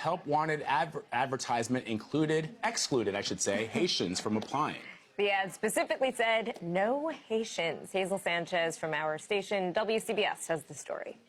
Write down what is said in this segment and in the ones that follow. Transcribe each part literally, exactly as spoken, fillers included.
Help wanted adver- advertisement included, excluded, I should say, Haitians from applying. The ad specifically said, "No Haitians." Hazel Sanchez from our station, W C B S, has the story.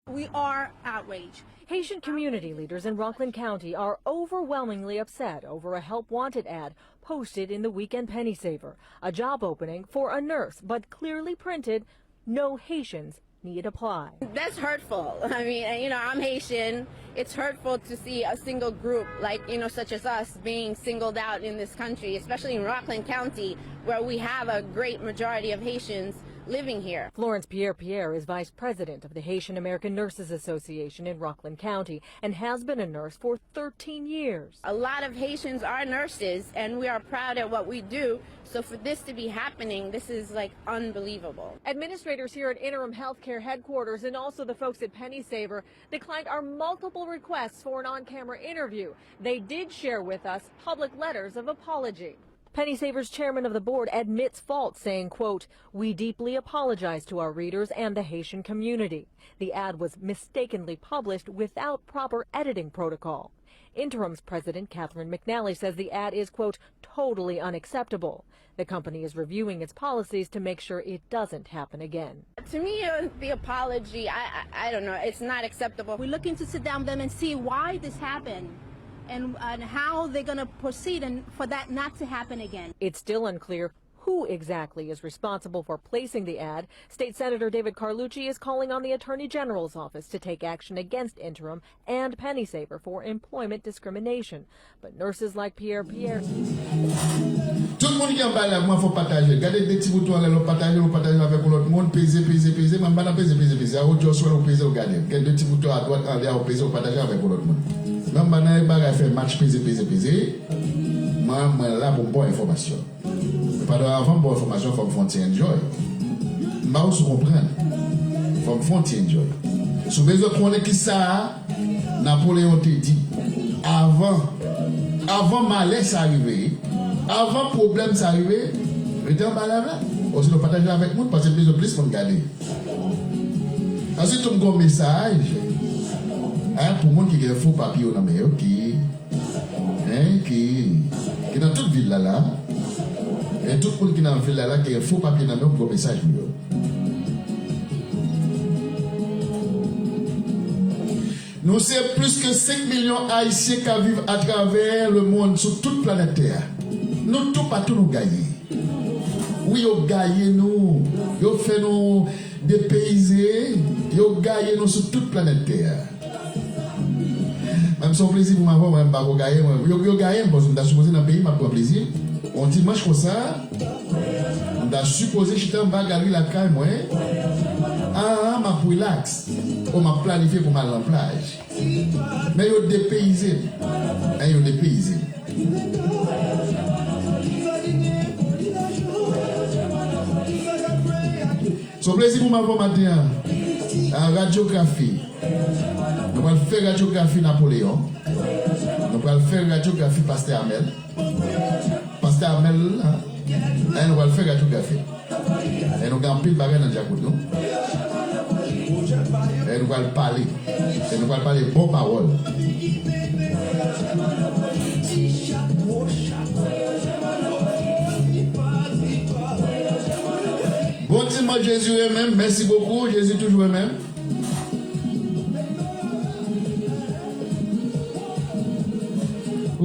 We are outraged. Haitian community leaders in Rockland County are overwhelmingly upset over a help wanted ad posted in the Weekend Penny Saver, a job opening for a nurse, but clearly printed, "No Haitians need apply." That's hurtful. I mean, you know, I'm Haitian. It's hurtful to see a single group like, you know, such as us being singled out in this country, especially in Rockland County, where we have a great majority of Haitians living here. Florence Pierre Pierre is vice president of the Haitian American Nurses Association in Rockland County and has been a nurse for thirteen years. A lot of Haitians are nurses, and we are proud at what we do. So for this to be happening, this is like unbelievable. Administrators here at Interim Healthcare Headquarters and also the folks at Penny Saver declined our multiple requests for an on camera interview. They did share with us public letters of apology. Penny Saver's chairman of the board admits fault, saying, quote, "We deeply apologize to our readers and the Haitian community. The ad was mistakenly published without proper editing protocol." Interim's President Catherine McNally says the ad is, quote, "totally unacceptable." The company is reviewing its policies to make sure it doesn't happen again. To me, uh, the apology, I, I, I don't know, it's not acceptable. We're looking to sit down with them and see why this happened and, and how they're going to proceed and for that not to happen again. It's still unclear who exactly is responsible for placing the ad. State Senator David Carlucci is calling on the Attorney General's office to take action against Interim and Penny Saver for employment discrimination. But nurses like Pierre Pierre Tout moun ki anba live mwen fò pataje. Gade de ti bouton anlè l, w pataje l, w pataje l avèk yon lòt moun. Peze, peze, peze. Mwen m pa nan peze, peze, peze. A ou just wè l, ou peze, ou gade l. Gen de ti bouton adwat anlè a, ou peze, ou pataje avèk yon lòt moun. Mwen m pa nan bagay fè match peze, peze, peze. Mwen, mwen la pou m ba w enfòmasyon. Padon, avan m ba w enfòmasyon, fò m fè yon ti enjoy. M ba w sou konprann. Fò m fè yon ti enjoy. Si w bezwen konnen kisa Napoleyon te di, avan, avan malè sa rive, avan pwoblèm sa rive, rete anba live la. Osinon pataje avèk moun, paske m bezwen plis moun gade. Answit tou m gen yon mesaj, en, pou moun ki gen fo papye yo nan men yo, ki, en, ki, ki nan tout vil la la. E tout moun ki nan vil la la ki gen fo papye nan men yo, m gen yon mesaj pou yo. Nou se plis ke senk milyon Ayisyen k ap viv atravè lemonn, sou tout planèt tè a. Nou toupatou nou gaye. Wi, yo gaye nou. Yo fè nou depeyize. Yo gaye nou sou tout planèt tè a. Mwen, se yon plezi pou m avè w, mwen, m pa ko gaye, mwen. Yo, yo gaye m, paske m ta sipoze nan peyi m ap pran plezi m. On dimanch konsa, m ta sipoze chita anba galri lakay mwen. Ah, m ap relax. O, m ap planifye pou m al nan plaj. Men yo depeyize m. Men yo depeyize m. Se yon plezi pou m avè w maten an. Ah, radyografi. Nou pral fè radyografi Napoleyon. Nou pral fè radyografi Pastè Amèl. Pastè Amèl, en, nou pral fè radyografi. E nou gen anpil bagay nan djakout nou. E nou pral pale. E nou pral pale bon pawòl. Bon dimanch, Jezi renmen m. Mèsi bokou. Jezi toujou renmen m.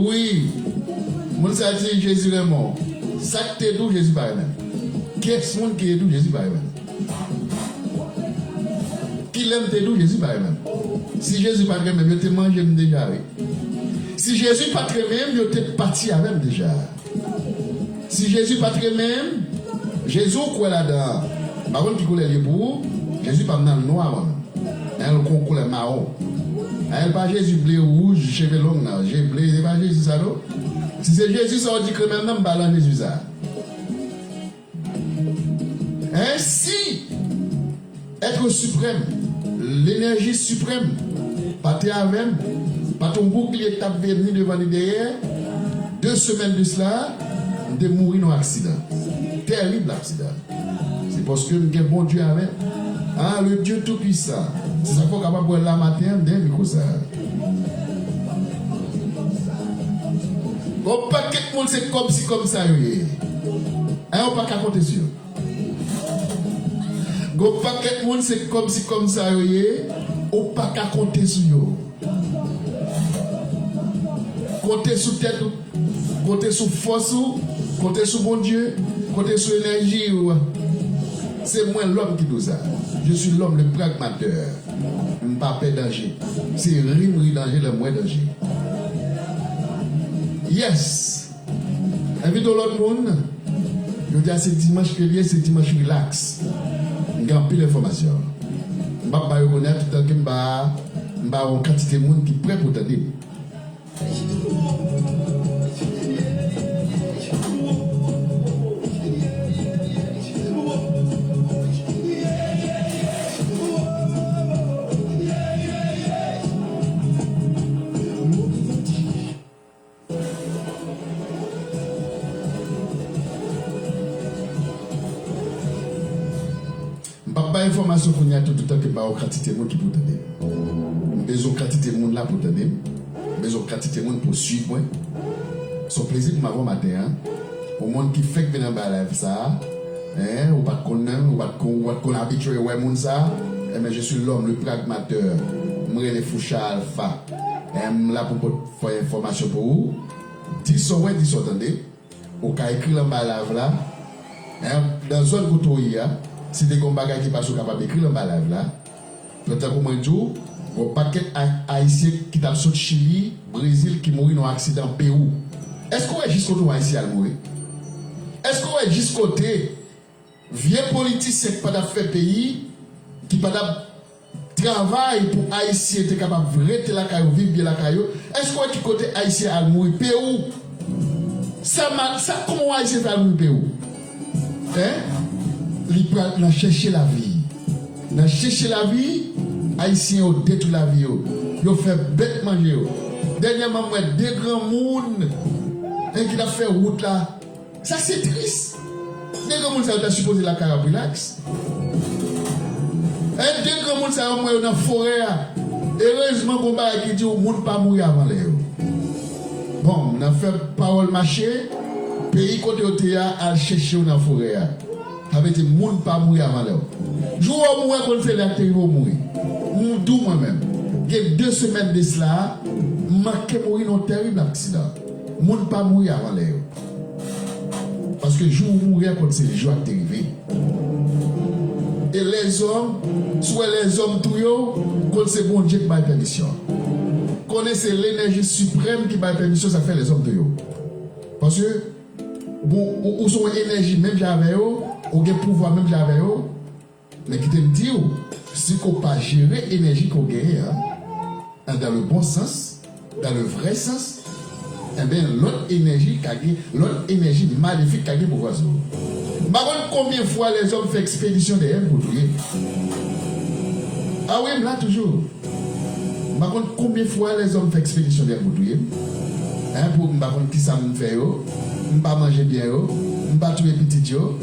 Wi. Moun sa di Jezi renmen w. Sa k te di w Jezi pa renmen m? Kiyès moun ki te di w Jezi pa renmen m? Kilè m te di w Jezi pa renmen m? Si Jezi pa t renmen m, yo te manje m deja, wi. Si Jezi pa t renmen m, yo te pati avè m deja. Si Jezi pa t renmen m, Jezi ou kwè ladan an, m pa konn ki koulè l ye pou ou, Jezi pa m nan nwa, mwen. L gon koulè mawon. L pa Jezi ble, wouj, cheve long nan. Je ble, se pa Jezi sa, non. Si se Jezi sa w di k renmen m nan, m pa nan Jezi sa. Ensi, Être suprême, l'énergie suprême, pa te avè m, pa t yon boukliye k t ap vini devan li dèyè. De semèn de sila, m te mouri nan aksidan. Tèrib aksidan. Se paske m gen Bondye avè m. Ah, le Dieu Tout-Puissant. Se sa k fè w kapab wè la maten an, m dèyè mikwo sa a. Yon pakèt moun se kòmsi kòmsa yo ye. Hein, ou pa ka konte sou yo. Gon pakèt moun se kòmsi kòmsa yo ye, ou pa ka konte sou yo. Konte sou tèt ou, konte sou fòs ou, konte sou Bondye, konte sou enèji ou. Se mwen lòm ki di w sa. Je suis l'homme, le pragmateur. M pa pè danje. Se ri m ri danje lè m wè danje. Yes! Envite yon lòt moun. Jodi a se dimanch ke l ye, se dimanch relax. M gen anpil enfòmasyon. M p ap ba yo kounye a toutan ke m pa, m pa yon kantite moun ki prè pou tande m. M p ap bay enfòmasyon kounye a tou, toutan ke m pa wè yon kantite moun ki pou tande m. M bezwen yon kantite moun la pou tande m. M bezwen yon kantite moun pou swiv mwen. Se yon plezi pou m avè w maten an. Yon moun ki fèk vin anba live sa a, hein, ou pa t konn menm, ou pa t konn, ou pa t konn abitye wè moun sa a. Enben, je suis l'homme, le pragmateur. M rele Foucha Alpha. Hein, m la pou pot fè enfòmasyon pou ou. Di sa w wè, di sa w tande. Ou ka ekri l anba live la. Hein, nan zòn kote w ye a, si te gen yon bagay ki pase, ou kapab ekri l anba live la. Tankou mwen di w, gon pakèt Ay-, Ayisyen ki t ap sot Chili, Brezil, ki mouri nan yon aksidan Pewou. Èske w wè jis kote yon Ayisyen al mouri? Èske w wè jis kote vye politisyen ki pa t ap fè peyi, ki pa t ap travay pou Ayisyen te kapab rete lakay yo, viv byen lakay yo? Èske w wè ki kote Ayisyen al mouri? Pewou. Sa mal, sa, kòman yon Ayisyen fè al mouri Pewou? Hein? Li pral nan chèche lavi. Nan chèche lavi, Ayisyen yo detwi lavi yo. Yo fè bèt manje yo. Dènyèman, m wè de granmoun, hein, ki t ap fè wout la. Sa se tris. De granmoun sa yo ta sipoze lakay yo ap relax. E de granmoun sa yo, m wè yo nan forè a. Erezman, gon bagay ki di w moun pa mouri avan lè yo. Bon, nan fè pawòl mache, peyi kote yo te ye a, al chèche yo nan forè a. Sa vle di moun pa mouri avan lè yo. Jou w mouri, konn se lè a k te rive w mouri. M di w mwen menm, gen de semèn de sila, m manke mouri nan yon tèrib aksidan. Moun pa mouri avan lè yo. Paske jou ou mouri a konn se jou a k te rive. E lèzòm, si w wè lèzòm touye w, konn se Bondye k bay pèmisyon. Konnen se lenèji siprèm ki bay pèmisyon, sa k fè lèzòm touye w. Paske, bon, ou, ou se yon enèji menm jan avè yo, ou gen pouvwa menm jan avè yo, men kite m di w, si ke w pa jere enèji ke w genyen an, dans le bon sens, dans le vrai sens, enben, lòt enèji ka gen, lòt enèji malefik ka gen pouvwa sou ou. M pa konn konbyen fwa lèzòm fè ekspedisyon dèyè m pou touye m. A wi, m la toujou. M pa konn konbyen fwa lèzòm fè ekspedisyon dèyè m pou touye m. Hein, pou m pa konn kisa m fè yo. M pa manje byen yo. M pa touye pitit yo.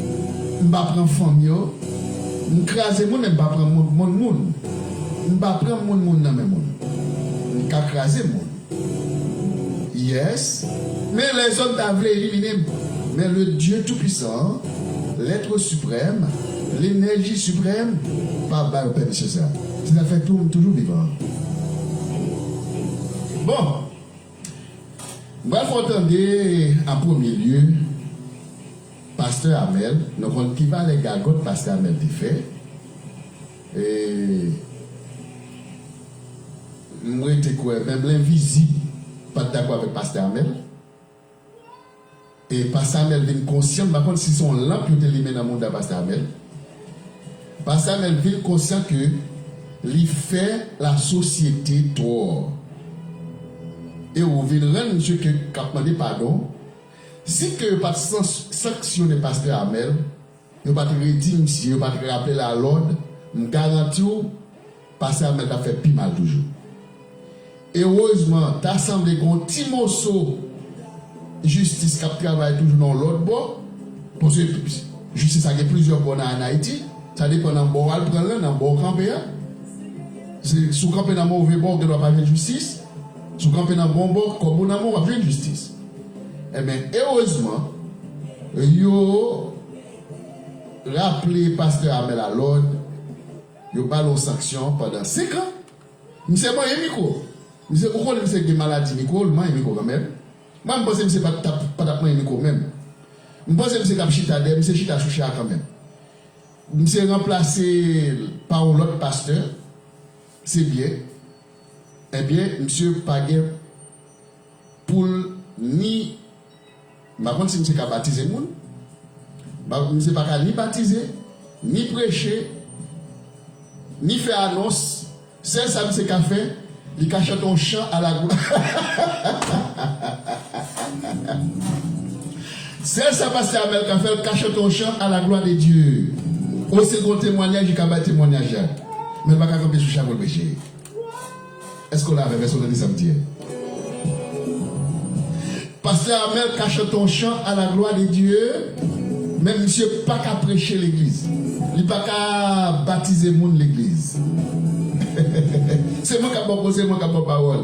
M pa pran fanm yo. M kraze moun, men m pa pran moun, moun, moun. M pa pran moun, moun nan men moun. M ka kraze moun. Yes. Men lèzòm ta vle elimine m. Men le Dieu Tout-Puissant, l'être suprême, l'énergie suprême, pa ba yo pèmisyon sa. Se sa k fè tou, m toujou vivan. Bon. M pral fè w tande, an premye lye, Pastè Amèl, nou konn ki valè gagòt Pastè Amèl te fè. E m rete kwè, menm lenvizib pa t dakò avèk Pastè Amèl. E Pastè Amèl vin konsyan, m pa konn si se yon lanp yo te limen nan mouda Pastè Amèl. Pastè Amèl vin konsyan ke li fè lasosyete tò. E ou vin rann misye ke, k ap mande padon. Si ke yo pa t sans-, sanksyone Pastè Amèl, yo pa t redi misye, yo pa t raple l alòd, m garanti w, Pastè Amèl t ap fè pi mal toujou. Erezman, ta sanble gen yon ti moso jistis k ap travay toujou nan yon lòt bò, paske jistis la gen plizyè bò nan, ann Ayiti, sa depann nan bò w al pran l lan, nan bò w kanpe a. Se, si w kanpe nan move bò, ou gen dwa pa jwenn jistis. Si w kanpe nan bon bò, kòb ou nan men w, w ap jwenn jistis. Ebyen, erezman, yo raple pastè Amèl a lòd, yo ba l yon sanksyon pandan senk an. Misye manyen mikwo. Misye, ou konnen misye gen maladi mikwo, l manyen mikwo kanmenm. Mwen, m panse misye pa t ap, pa t ap manyen mikwo menm. M panse misye t ap chita dèyè, misye chita sou chè a kanmenm. Misye ranplase l pa yon lòt pastè, se byen. Ebyen, misye pa gen pou l ni, m pa konn si misye ka batize moun. Ba-, misye pa ka ni batize, ni preche, ni fè anons. Sèl sa misye ka fè, li ka chante yon chan a la glwa. Sèl sa pastè Amèl ka fè, l ka chante yon chan a la glwa de Dye. O, se gon temwanyaj, li ka bay temwanyaj la. Men l pa ka kanpe sou chè a pou l preche. Èske w la avè m? Èske w tande sa m di a? Pastè Amèl ka chante yon chan a la glwa de Dye, men misye pa ka preche legliz. Li pa ka batize moun legliz. Se mwen k ap ba w koze, mwen k ap ba w pawòl.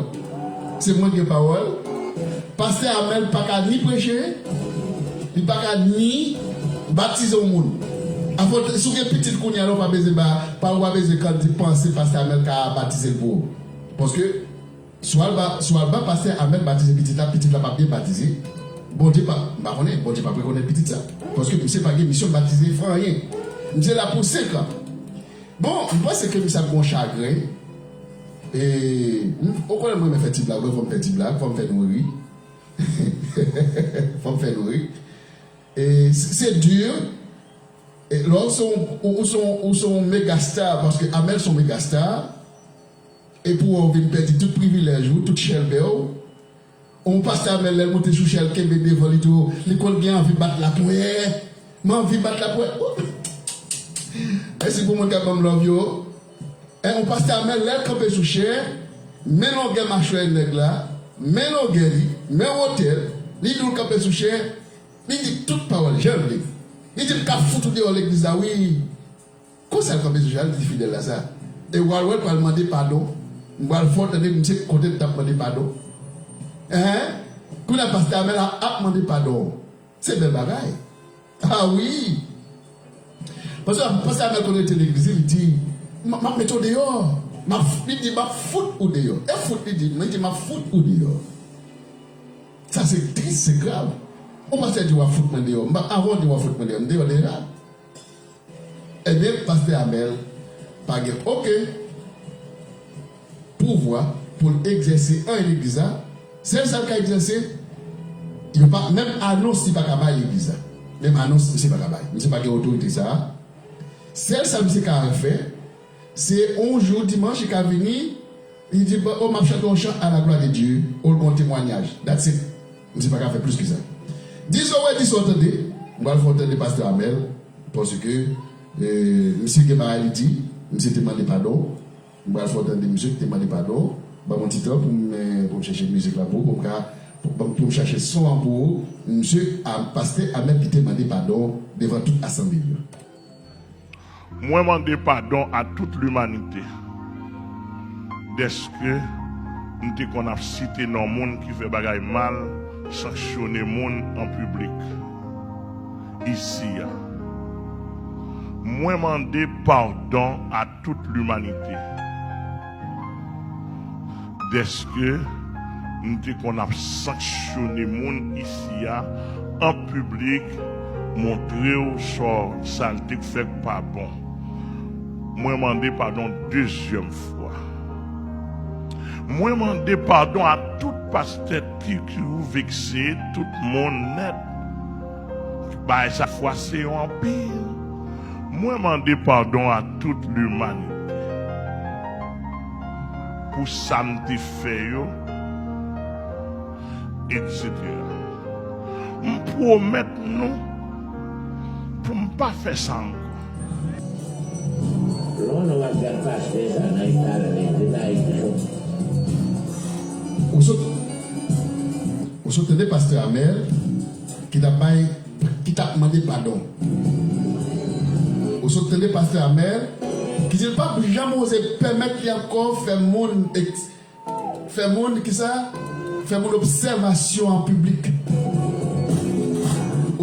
Se mwen ki gen pawòl. Pastè Amèl pa ka ni preche, li pa ka ni batize yon moun. Afò, si w gen pitit kounye a la, ou pa bezwen ba, pa, ou pa bezwen kandid panse pastè Amèl ka batize l pou ou. Paske, si w al ba, si w al ba pastè Amèl batize pitit la, pitit la p ap byen batize. Bondye pa, m pa konnen, Bondye p ap rekonèt pitit sa. Paske misye pa gen misyon batize fè anyen. Misye la pou senk an. Bon, m panse ke misye ap gen yon chagren. E, m, ou konnen m renmen fè ti blag, wi, fò m fè ti blag, fò m fè nou ri. Fò m fè nou ri. E, se, se di, e, lè w se yon, ou, ou se yon, ou se yon mega star, paske Amèl se yon mega star, epi w vin pèdi tout privilèj ou, tout chèlbè w. On pastè Amèl, lè l monte sou chè, l kenbe devan li tou, li konn gen anvi bat lapwè. M anvi bat lapwè. Mèsi pou moun k ap ban m love yo. E, on pastè Amèl, lè l kanpe sou chè, men longè machwè nèg la, men longè li, men wotè l, li di w l kanpe sou chè, li di tout pawòl jan l vle. Li di, "M ka fout ou deyò legliz la, wi." Konsa l kanpe sou chè a, li di fidèl la sa. E w al wè l pral mande padon. M pral fè w tande misye kote l t ap mande padon. Enhen. Kounye a pastè Amèl la ap mande padon. Se bèl bagay. A wi. Paske pastè Amèl konn rete legliz, li di, "M, m ap mete w deyò." M ap, li di, "M ap fout ou deyò." E fout, li di, li di, "M ap fout ou deyò." Sa se tris, se grav. Yon pastè di, "W ap fout mwen deyò." M pa, avan w di, "W ap fout mwen deyò," m deyò deja. Ebyen, pastè Amèl pa gen okenn pouvwa pou l egzèse anyen legliz la. Sèl sa l ka egzèse, yo pa, menm anons li pa ka bay legliz la. Menm anons misye pa ka bay. Misye pa gen otorite sa a. Sèl sa misye ka fè, se yon jou dimanch li ka vini, li di, "Bon, oh, m ap chante yon chan a la glwa de Dye, oh, l bon temwanyaj." That's it. Misye pa ka fè plis ke sa. Di sa w wè, di sa w tande. M pral fè w tande pastè Amèl, paske, eh, misye gen bagay li di, misye te mande padon. M pral fè w tande misye ki te mande padon. Ban m yon ti tan pou m, eh, pou m chèche mizik la pou ou, pou m ka, pou, pou m chache son an pou ou. Misye, a, pastè Amèl ki te mande padon devan tout asanble yo. Mwen mande padon a tout limanite dèske m te konn ap site non moun ki fè bagay mal, sanksyone moun an piblik isi a. Mwen mande padon a tout limanite dèske m te konn ap sanksyone moun isi a an piblik, montre w sa, sa l te fè k pa bon. Mwen mande padon dezyèm fwa. Mwen mande padon a tout pastè ki, ki ou vekse tout moun nèt. Bagay sa fwase yo anpil. Mwen mande padon a tout limanite pou sa m te fè yo, etsetera. M pwomèt nou pou m pa fè sa ankò. Lè w ap gad pastè sa nan eta l rete nan Ayiti. Ou sot, ou sot tande pastè Amèl ki t ap bay, ki t ap mande padon. Ou sot tande pastè Amèl ki di l p ap janm oze pèmèt li ankò fè moun eks-, fè moun kisa? Fè moun obsèvasyon an piblik.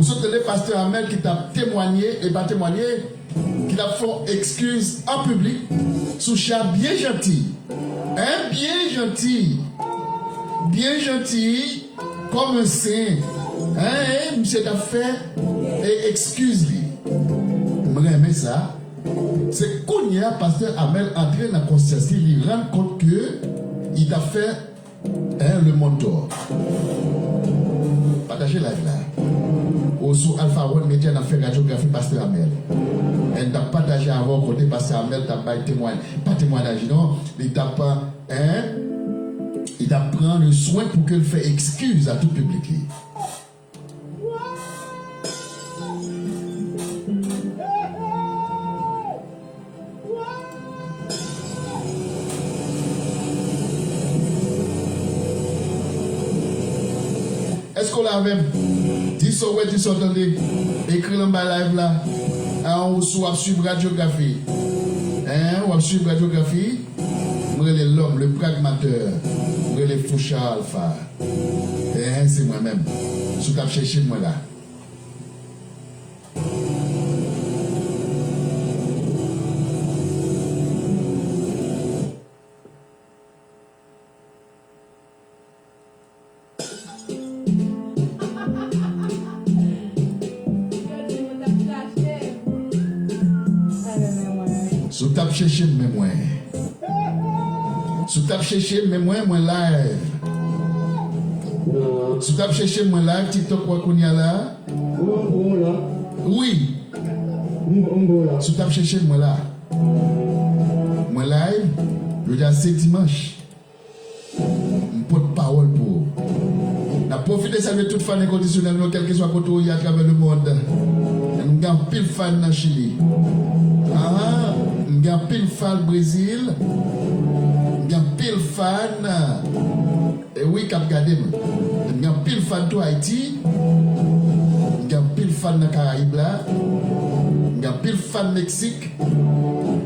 Ou sot tande pastè Amèl ki t ap temwanye, e pa temwanye, ki t ap fè yon ekskiz an piblik sou Cha byen janti. Hein, byen janti. Byen janti, kòm yon sen. Hein, misye t ap fè, e, ekskiz li. M renmen sa. Se kounye a pastè Amèl antre nan konsyans li, li rann kont ke li t ap fè, hein, lemonn tò. Pataje live la. Ou sou Alpha One Media, n ap fè radyografi pastè Amèl. E n t ap pataje avè w kote pastè Amèl t ap bay temway-, pa temwayaj non, li t ap, hein, li t ap pran le swen pou ke l fè ekskiz a tout piblik li. Èske w la avè m? Di sa w wè, di sa w tande. Ekri l anba live la. A, ou si w ap swiv radyografi. Hein, w ap swiv radyografi. M rele lòm, le pragmatè. M rele Foucha Alpha. Hein, se mwen menm. Si w t ap chèche m, mwen la. Si w t ap chèche m, men mwen. Si w t ap chèche m, men mwen, mwen live. Si w t ap chèche m, mwen live, TikTok wè kounye a la. Wi. Si w t ap chèche m, mwen la. Mwen live, jodi a se dimanch. M pot pawòl pou ou. N ap pwofite salye tout fan enkondisyonèl nou, kèlkeswa kote w ye atravè lemonn. M gen anpil fan nan Chili. Ahan, m gen anpil fan Brezil. M gen anpil fan, e wi, k ap gade m. M gen anpil fan tou Ayiti. M gen anpil fan nan Karayib la. M gen anpil fan Meksik.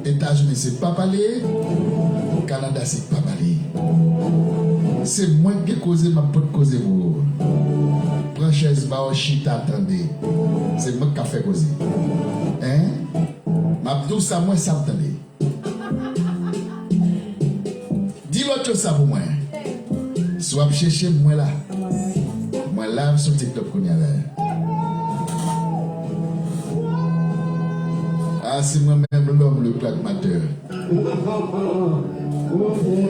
Etazini se pa pale, Kanada se pa pale. Se mwen k gen koze, m ap pot koze pou ou. Pran chèz ba w, chita, tande. Se mwen k ap fè koze. Hein? M ap di w sa m wè, sa m tande. Di lòt yo sa pou mwen. Si w ap chèche m, mwen la. Mwen live sou TikTok kounye a la. A, se mwen menm, lòm, le pragmatè.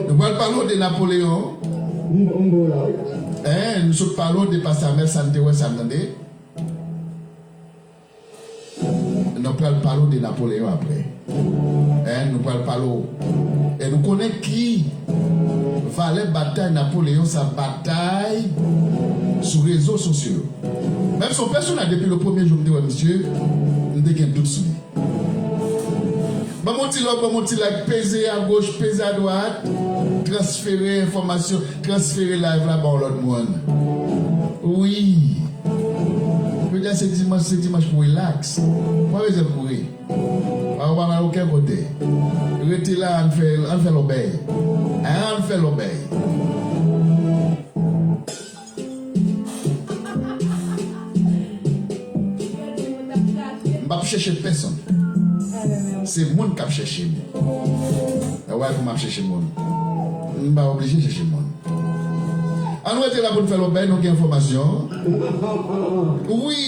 Nou pral pale w de Napoleyon. Hein, nou sot pale w de pastè Amèl, sa n te wè, sa n tande. Nou pral pale w de Napoleyon apre. Hein, nou pral pale w. E nou konnen ki valè batay Napoleyon sa batay sou rezo sosyo yo. Menm si yon pèsonaj, depi le premye jou m te wè misye, m te gen dout sou li. Ban m yon ti love, ban m yon ti like, peze agoch, peze adwat, transfere enfòmasyon, transfere live la ba yon lòt moun. Wi. Jodi a se dimanch, se dimanch pou relax. Ou pa bezwen kouri. Pa, ou pa pral okenn kote. Rete la, ann fè, ann fè lòbèy. Ann fè lòbèy. M p ap chèche pèsonn. Se moun k ap chèche m. E wè pou m ap chèche moun. M pa oblije chèche moun. Ann rete la pou n fè lòbèy, nou gen enfòmasyon. Wi.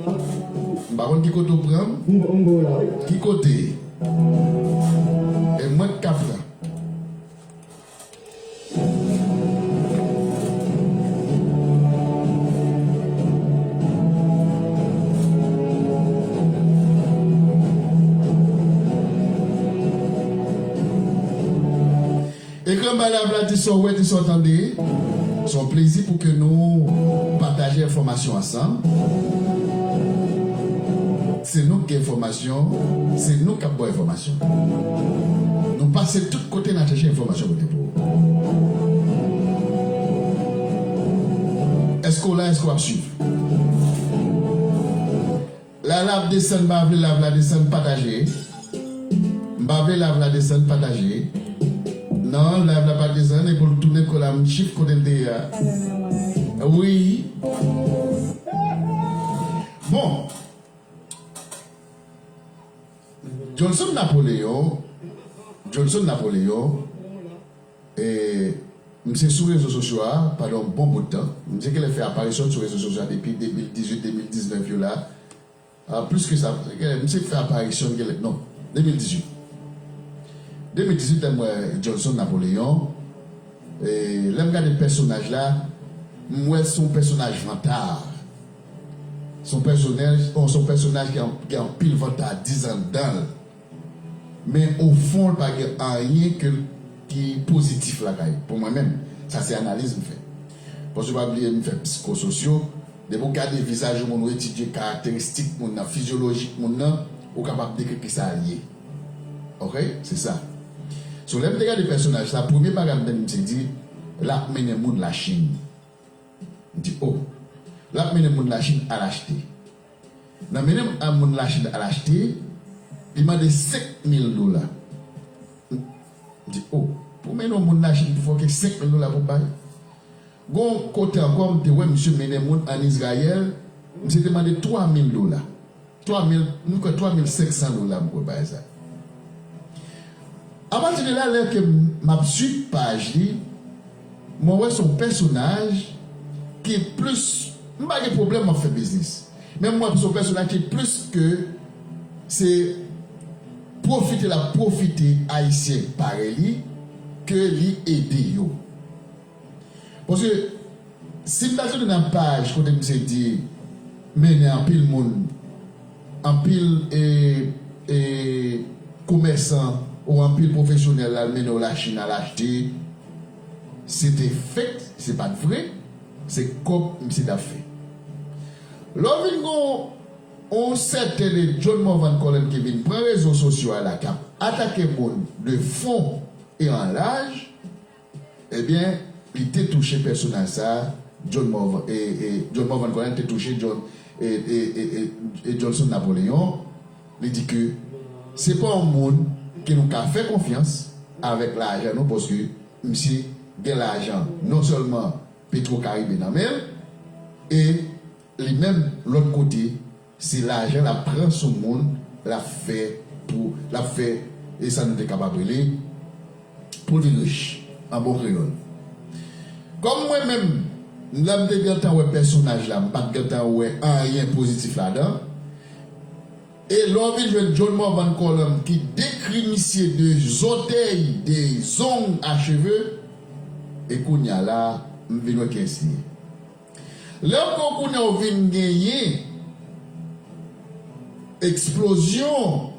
M pa konn ki kote w pran m. Ki kote? E mwen k ka pran. Ekran ba live la, di sa w wè, di sa w tande. Se yon plezi pou ke nou pataje enfòmasyon ansanm. Se nou k gen enfòmasyon, se nou k ap ba w enfòmasyon. Nou pase tout kote, n al chèche enfòmasyon pote pou ou. Èske w la, èske w ap swiv? Live la ap desann, m pa vle live la desann, pataje. M pa vle live la desann, pataje. Non, live la pa desann, e pou l tounen kò l a m chif kote l te ye a. Wi. Johnson Napoléon, Johnson Napoléon, e, misye sou rezo sosyo a pandan yon bon bout tan. Misye genlè fè aparisyon sou rezo sosyo a depi de mil dizuit, de mil diznèf yo la. A, plis ke sa, genlè, misye fè aparisyon genlè, non, de mil dizuit. De mil dizuit, lè m wè Johnson Napoléon, e, lè m gade pèsonaj la, m wè se yon pèsonaj vantard. Se yon pèsonaj, se yon pèsonaj ki gen, ki gen anpil vantardiz anndan l. Men o fon, l pa gen anyen ke, ki pozitif lakay, pou mwen menm. Sa se analiz m fè. Paske pa bliye, m fè psikososyo. Depi w gade vizaj yon moun, ou etidye karakteristik moun nan, fizyolojik moun nan, ou kapab dekri kisa l ye. Oke? Se sa. So, lè m te gade pèsonaj sa, premye bagay m tande misye di, l ap mennen moun Lachin. M di, o, l ap mennen moun Lachin al achte. Nan mennen a moun Lachin al achte, li mande senk mil dola. M di, o, pou mennen yon moun Lachin, pou fòke senk mil dola pou bay. Gon kote ankò, m te wè misye mennen moun ann Izrayèl, misye te mande twa mil dola. Twa mil, m kwè twa mil senk san dola, m kwè bagay sa. Apati de la, lè ke m, m ap swiv paj li, mwen wè se yon pèsonaj ki plis, m pa gen pwoblèm ap fè biznis. Men m wè se yon pèsonaj ki plis ke se pwofite l ap pwofite Ayisyen parèy li ke li ede yo. Paske si m ta sot nan paj kote misye di mennen anpil moun, anpil, e, e, komèsan ou anpil pwofesyonèl al mennen yo Lachin al achte, se te fake, se pa t vre, se kòb misye t ap fè. Lè w vin gon yon sèten de John Morvan Colem ki vin pran rezo sosyo a la, k ap atake moun de fon e an laj, ebyen, li te touche pèsonaj sa a, John Morvan, e, e, John Morvan Colem te touche John, e, e, e, e, e Johnson Napoléon. Li di ke se pa yon moun ke nou ka fè konfyans avèk lajan nou, paske misye gen lajan non sèlman Petro Caribe nan men l, e li menm, lòt kote, se lajan l ap pran sou moun, l ap fè pou, l ap fè, e sa nou te kapab rele, pou l vin rich, an bon kreyòl. Kòm mwen menm, lè m te gentan wè pèsonaj la, m pa t gentan wè anyen pozitif ladan. E lè w vin jwenn John Morvan Colem ki dekri misye de zòtèy, de zong a cheve, e kounye a la, m vin wè kiyès li ye. Lè w pran kounye a, w vin genyen eksplozyon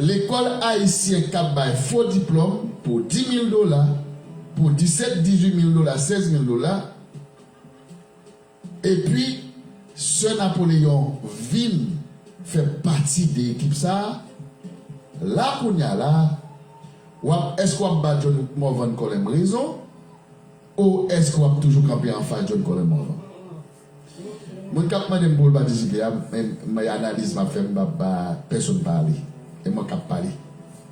lekòl ayisyen k ap bay fo diplòm pou dis mil dola, pou disèt, dizuit mil dola, sèz mil dola. Epi, sè Napoleyon vin fè pati de ekip sa a. La, kounye a la, w ap, èske w ap ba John Morvan Colem rezon? Ou èske w ap toujou kanpe anfas John Colem Morvan? Moun k ap mande m pou l patisipe a, men, men analiz m ap fè, m p ap ba pèsonn pale. E mwen k ap pale.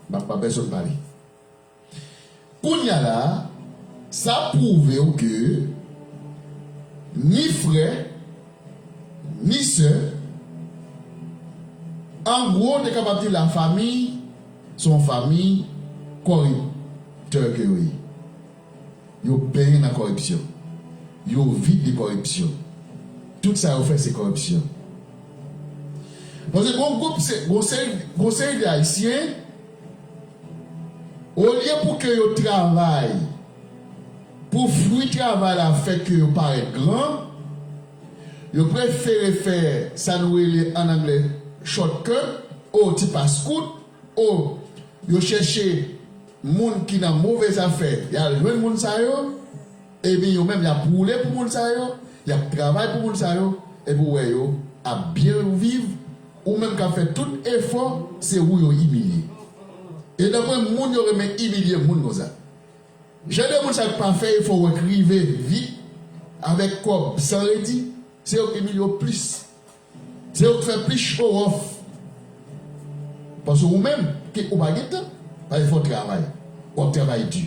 M p ap ba pèsonn pale. Kounye a la, sa pwouve w ke ni frè, ni sè, an gwo, te kapab di lafanmi, se yon fanmi kòriptè ke yo ye. Yo benyen nan kòripsyon. Yo vide de kòripsyon. Tout sa yo fè, se kòripsyon. Paske gon gwoup, se, gon seri, gon seri de Ayisyen, olye pou ke yo travay, pou fwi travay la fè ke yo parèt gran, yo prefere fè sa nou rele an anglè shortcut, o ti pas kout, o yo chèche moun ki nan move zafè, y al jwenn moun sa yo, ebyen yo menm y ap woule pou moun sa yo, y ap travay pou moun sa yo, epi w wè yo ap byen viv, ou menm k ap fè tout efò, se ou yo imilye. E dapre moun yo renmen imilye moun konsa. Jan de moun sa k pa fè efò, w wè k rive vit, avèk kòb san redi, se yo k imilye w plis. Se yo k fè plis show off. Paske ou menm, ke ou pa gen tan, paske fò w travay. W ap travay di.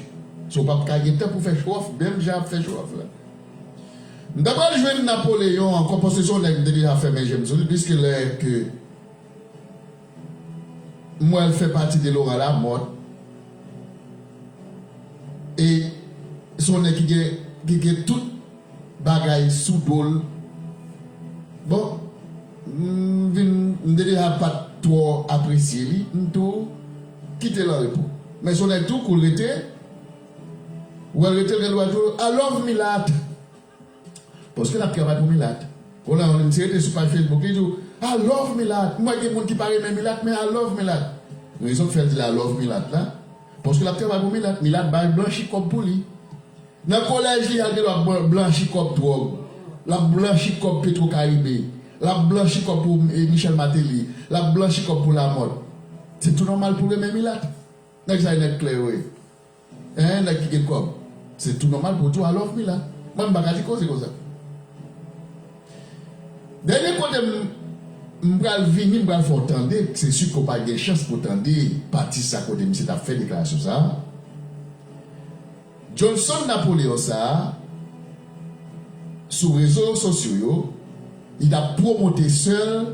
So, w p ap ka gen tan pou fè show off, menm jan ap fè show off la. M ta pral jwenn Napoleyon ankò, paske se yon nèg m te deja fèmen je m sou li, pliske lè ke M wè l fè pati de Laurent Lamothe. E se yon nèg ki gen, ki gen tout bagay sou do l. Bon, m vin, m te deja pa t twò apresye li, m tou kite l an repo. Men se yon nèg tou kou l rete, ou wè l rete, l gen dwa di w, "I love Milat." Paske l ap travay pou Milat. Ou la, yon moun se rete sou paj Facebook, li di w, "I love Milat." M wè gen moun ki pa renmen Milat, men "I love Milat." Rezon k fè l di l "I love Milat" la, paske l ap travay pou Milat. Milat bay blanchi kòb pou li. Nan kolèj li, al gen dwa blan-, blanchi kòb dwòg. L ap blanchi kòb Petro Caribe. L ap blanchi kòb pou, e, Michel Martelly. L ap blanchi kòb pou Lamothe. Se tou nòmal pou renmen Milat. Nèg sa yo nèg klè yo ye. Hein, nèg ki gen kòb. Se tou nòmal pou w di "I love Milat." Mwen, m pa ka di koze konsa. Dènye kote m, m pral vini, m pral fè w tande, se si ke w pa gen chans pou w tande pati sa kote misye t ap fè deklarasyon sa a. Johnson Napoléon sa a, sou rezo sosyo yo, li t ap pwomote sè l,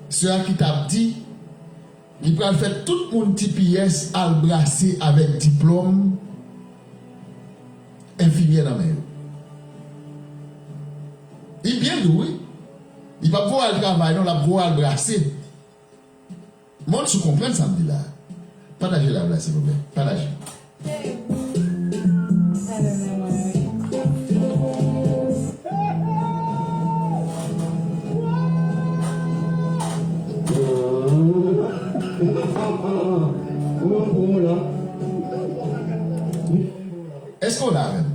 sè a ki t ap di, li pral fè tout moun T P S al brase avèk diplòm enfimyè nan men yo. Li byen di w, wi. Li p ap voye al travay, non, l ap voye al brase. Monn si w konprann sa m di la. Pataje live la, silvouplè. Pataje. Èske w la avè m?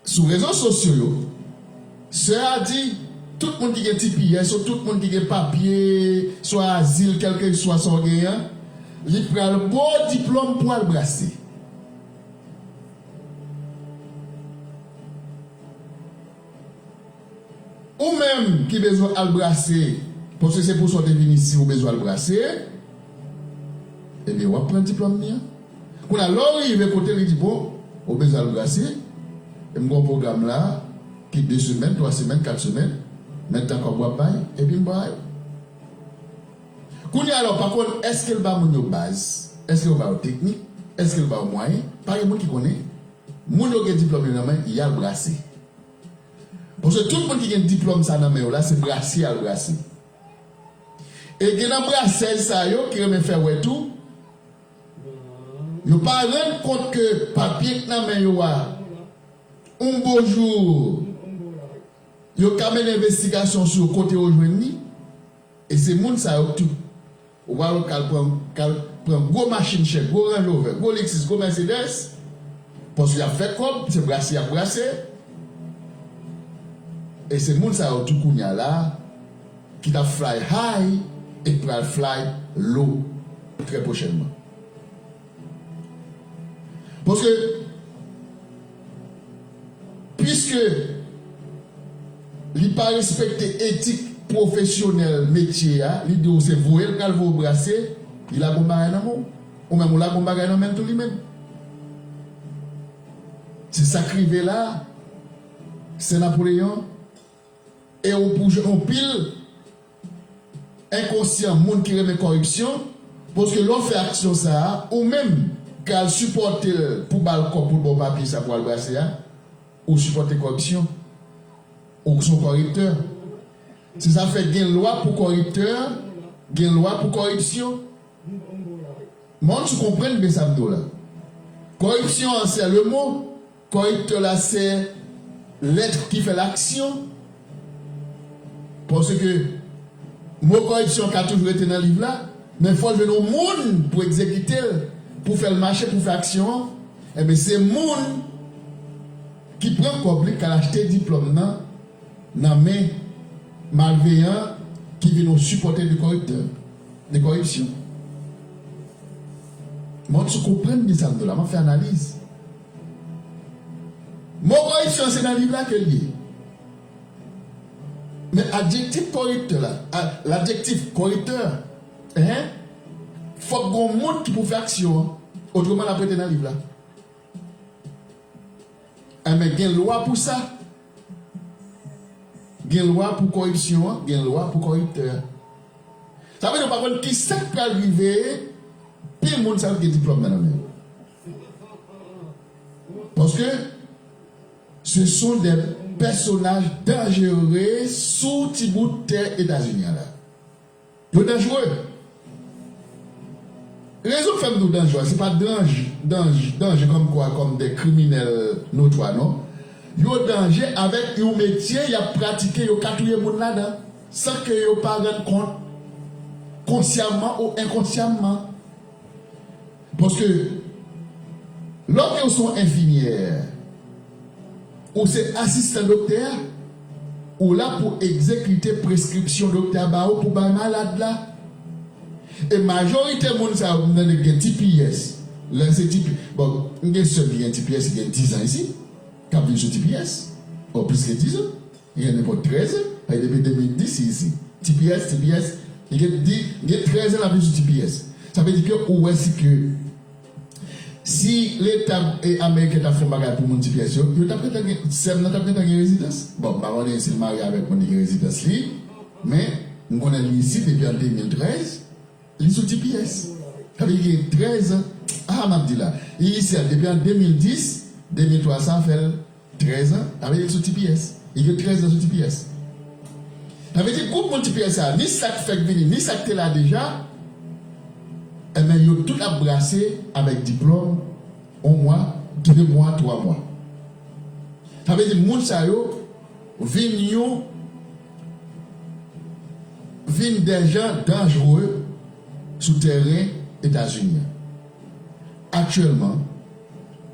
Sou rezo sosyo yo, sè a di tout moun ki gen T P S ou tout moun ki gen papye, swa azil, kèlkeswa sa w genyen an, li pral ba w diplòm pou w al brase. Ou menm ki bezwen al brase, paske se pou sa w te vin isi, ou bezwen al brase, ebyen, w ap pran diplòm li an. Kounye a, lè w rive kote li di, "Bon, ou bezwen al brase, e m gen yon pwogram la, ki de semèn, twa semèn, kat semèn, men tan kòb w ap bay, epi m ba yo." Kounye a la, ou pa konn èske l ba moun yo baz, èske l ba yo teknik, èske l ba yo mwayen, pa gen moun ki konnen. Moun yo gen diplòm yo nan men, y al brase. Paske tout moun ki gen diplòm sa nan men yo la, se brase y al brase. E gen nan brasèz sa yo ki renmen fè wè tou, yo pa rann kont ke papye k nan men yo a, yon bon jou, yo ka mennen envestigasyon sou yo kote yo jwenn li, e se moun sa yo tou. Ou pa wè k al pran, k al pran gwo machin chè, gwo Range Rover, gwo Lexus, gwo Mercedes, paske y ap fè kòb, se brase y ap brase. E se moun sa yo tou kounye a la, ki t ap fly high e k pral fly low trè pwochènman. Paske, piske li pa respekte etik pwofesyonèl metye a, li di w se voye l pral voye w brase, li lage yon bagay nan men w. Ou menm, ou lage yon bagay nan men l tou li menm. Se sa k rive la a. Sen Napoleyon, e ou pou jwenn yon pil enkonsyan, moun ki renmen kòripsyon, paske lè w fè aksyon sa a, ou menm k al sipòte l pou ba l kòb pou l ba w papye sa pou al brase a, ou sipòte kòripsyon. Ou se yon kòriptè. Se sa fè gen lwa pou kòriptè, gen lwa pou kòripsyon. Monn si w konprann byen sa m di w la. Kòripsyon an, c'est le mot. Kòriptè la, se lèt ki fè laksyon. Paske mo kòripsyon ka toujou rete nan liv la, men fò l jwenn yon moun pou egzekite l, pou fè l mache, pou fè aksyon an. Enben, se moun ki pran kòb li k al achte diplòm nan nan men malveyan ki vin yon sipòtè de kòriptè, de kòripsyon. Monn si w konprann byen sa m di w la, m ap fè analiz. Mo kòripsyon se nan liv la ke l ye. Men adjektif kòriptè la, a, ladjektif kòriptè, hein, fòk gon moun ki pou fè aksyon an. Otreman, l ap rete nan liv la. Enben, gen lwa pou sa. Gen lwa pou koripsyon an, gen lwa pou koriptè a. Sa vle di, ou pa konn ki sa k pral rive pen moun sa yo ki gen diplòm nan nan men yo. Paske ce sont des personnages dangereux sou ti bout tè Etazini an la. Yo danjere. Rezon k fè m di w danjere, se pa danj, danj, danjere kòm kwa, kòm de kriminèl notwa, non. Yo danjere avèk yon metye y ap pratike, yo ka touye moun ladan, san ke yo pa rann kont, konsyaman ou enkonsyamman. Paske, lè w se yon enfimyè, ou se asistan doktè a, ou la pou egzekite preskripsyon doktè a ba ou pou bay malad la. E majorite moun sa yo, m tande gen T P S. Lè se T P S. Bon, m gen sè m ki gen T P S, ki gen diz an isi, k ap viv sou T P S. Bon, plis ke diz an. Li gen nenpòt trèz an, paske depi de mil dis li isi. T P S, T P S, li gen di, gen trèz an l ap viv sou T P S. Sa vle di ke ou wè si ke, si Leta, e, ameriken t ap fè yon bagay pou moun T P S yo, yo t ap gentan gen, sè m nan t ap gentan gen rezidans. Bon, m pa konnen si l marye avèk moun li gen rezidans li, men m konnen li isi depi an de mil trèz. Li sou T P S. Sa vle di gen trèz an. Ah, m ap di la. Li isi a depi an de mil dis, de mil twa sa fè l trèz an. Sa vle di li sou T P S. Li gen trèz an sou T P S. Sa vle di gwoup moun T P S sa, ni sa k fèk vini, ni sa k te la deja, enben, yo tout ap brase avèk diplòm yon mwa, de mwa, twa mwa. Sa vle di moun sa yo vin yon, vin de jan danjere sou teren Etazini an. Aktyèlman,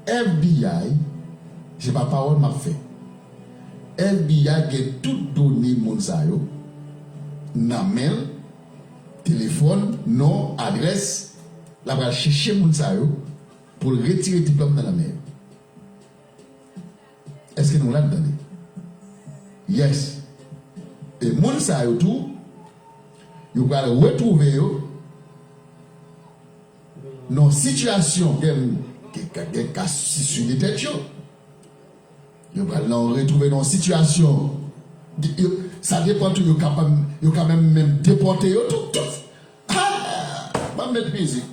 F B I, se pa pawòl m ap fè. F B I gen tout done moun sa yo nan men l, telefòn, non, adrès, l ap al chèche moun sa yo pou l retire diplòm nan nan men yo. Èske nou la n tande? Yes. E moun sa yo tou, yo pral retwouve yo nan yon sitiyasyon, gen, gen, gen ka siswide tèt yo. Yo pral nan retwouve nan yon sitiyasyon. Yo, sa depann tou, yo ka pa, yo ka menm, menm depòte yo tou, tou. Ah! Ban m met mizik.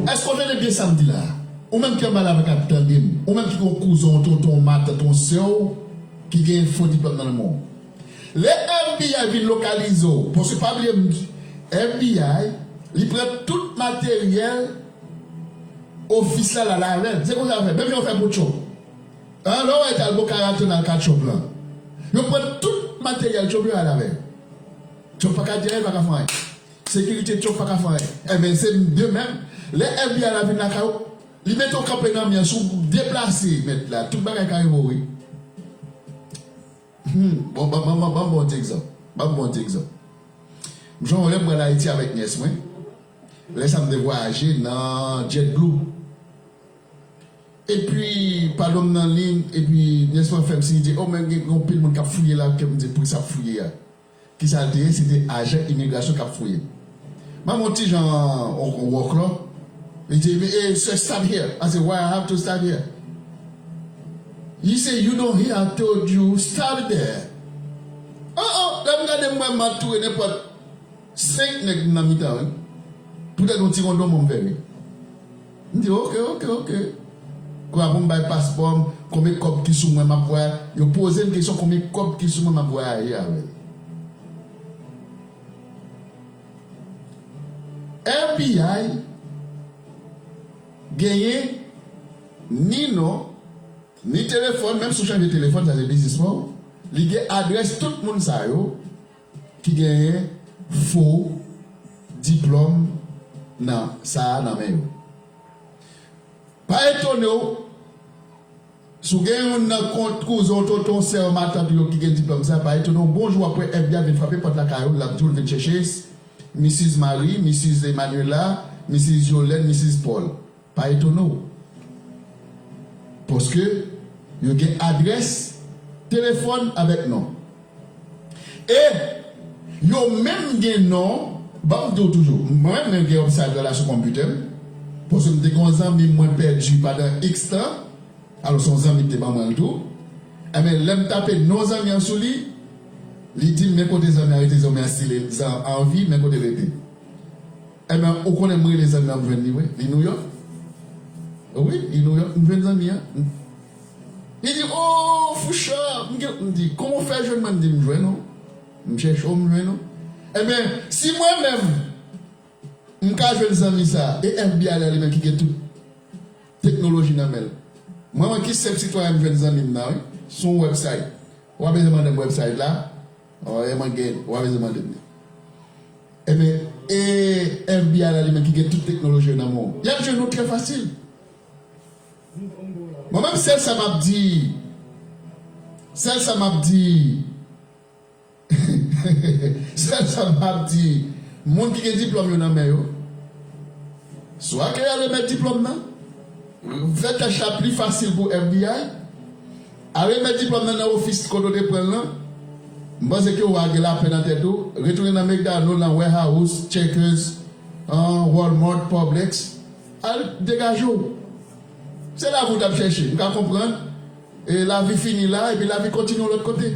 Èske w tande byen sa m di la? Ou menm ki anba la pa ka tande m. Ou menm ki gen yon kouzen, yon tonton, yon matant, yon sè w ki gen fo diplòm nan men w. Lè F B I vin lokalize w, paske pa bliye m, F B I, li pran tout materyèl ofis la, l al avè l. Se konsa yo fè. Menm jan yo fè pou Trump. An, lè w wè Talbot Karaton al ka Trump lan. Yo pran tout materyèl Trump yo al avè l. Trump pa ka di anyen, pa ka fè anyen. Sekirite Trump pa ka fè anyen. Enben, se de menm. Lè F B I la vin lakay ou, li mete w kanpe nan mi an, si w deplase, mèt la, tout bagay ka rive w, wi. Hmm, bon, ban, ban, ban, ban m ba w ti egzanp. Ban m ba w ti egzanp. M sonje lè m pral Ayiti avèk nyès mwen. Lè sa m te vwayaje nan JetBlue. Epi, padon m nan liy, epi nyès mwen fè m siy, li di, "Oh, men gen yon pil moun k ap fouye la," ke m di, "Poukisa ap fouye a?" Kisa l te ye? Se te ajan imigrasyon k ap fouye. Ban m yon ti jan, on, on wòklò. Li di, "Eh, sir, stop here." I said, "Why I have to stop here?" He said, "You don't hear I told you stop there." Oh, oh, lè m gade m wè m antoure nenpòt senk nèg nan mitan, wi. Poutèt yon ti randonman m fè, wi. M di, "Oke, oke, oke." Kounye a pou m bay paspò m, konbyen kòb ki sou mwen m ap vwayaje. Yo poze m kesyon konbyen kòb ki sou mwen m ap vwayaje avè l. F B I genyen ni non, ni telefòn, menm si w chanje telefòn, sa se biznis pa w. Li gen adrès tout moun sa yo ki genyen fo diplòm nan sa a nan men yo. Pa etone w, si w gen youn nan kont kouzen w, tonton, sè w, matant ou yo ki gen diplòm sa, pa etone w, bon jou apre F B I vin frape pòt lakay ou, l ap di w l vin chèche Misis Marie, Misis Emmanuela, Misis Yolène, Misis Paul. Pa etone w. Paske yo gen adrès, telefòn avèk non. E yo menm gen non, Ban m di w toujou, mwen menm gen upside la, la sou konpitè m. Paske m te gen yon zanmi m mwen pèdi pandan X tan. Alò, se yon zanmi ki te ban mwen l tou. Enben, lè m tape non zanmi an sou li, li di m, men kote zanmi an rete, zanmi an si li an vi, men kote l rete. Enben, ou konnen m rele zanmi an, m jwenn li, wi. Li Nouyòk. Wi, li Nouyòk, m jwenn zanmi an. Li di, o, Fouchard, m gen, m di, kòman w fè jwenn mwen? M di, m jwenn ou. M chèche w, m jwenn ou. Enben, si mwen menm, m ka jwenn zanmi sa, e F B I la li menm ki gen tout teknoloji nan men l. Mwen, mwen ki senp sitwayen, m jwenn zanmi m nan, wi, sou yon website. Ou pa bezwen mande m website la. Ou pa bezwen mande m li. Enben, e F B I la li menm ki gen tout teknoloji yo nan men w. Y ap jwenn ou trè fasil. Mwen menm, sèl sa m ap di, sèl sa m ap di, sèl sa m ap di, moun ki gen diplòm yo nan men yo, swa ke y al remèt diplòm nan, fè tèch la pli fasil pou F B I, al remèt diplòm nan nan ofis kote w te pran l lan, m panse ke w a gen lapè nan tèt ou, retounen nan McDonald, nan warehouse, Checkers, an, Walmart, Publix, al degaje w. Se lavi w t ap chèche, m ka konprann. E lavi fini la, epi lavi kontinye yon lòt kote.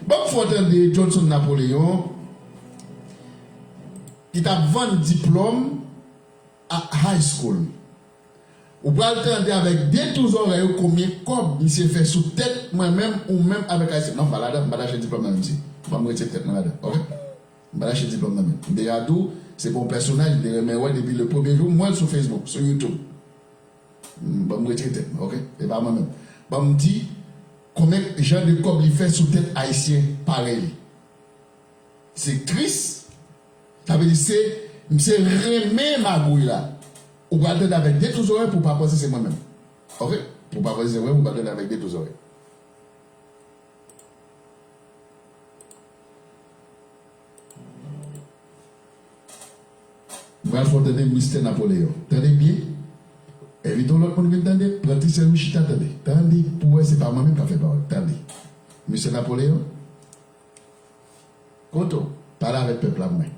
Ban m fè w tande Johnson Napoléon, ki t ap vann diplòm a high school. Ou pral tande avèk de tou zòrèy ou konbyen kòb misye fè sou tèt mwen menm, ou menm avèk Ayisyen. Non, m pa ladan, m pa t achte diplòm nan men misye. Ban m retire tèt mwen ladan, oke? M pa t achte diplòm nan men l. M deja di w, se pa yon pèsonaj, m te renmen wè depi le premye jou m wè l sou Facebook, sou YouTube. M, ban m retire tèt mwen, oke? E pa mwen menm. Ban m di, konbyen jan de kòb li fè sou tèt Ayisyen parèy li. Se tris. Sa vle di se, misye renmen magouy la. Ou pral tande avèk de tou zòrèy pou w pa panse se mwen menm. Oke? Pou w pa panse se mwen menm, ou pral tande avèk de tou zòrèy. M pral fè w tande Mistè Napoleyon. Tande byen. Envite yon lòt moun vin tande. Pran ti sèl ou chita tande. Tande pou w wè se pa mwen menm k ap fè pawòl. Tande. Mistè Napoleyon. Kote w? Pale avèk pèp la mwen.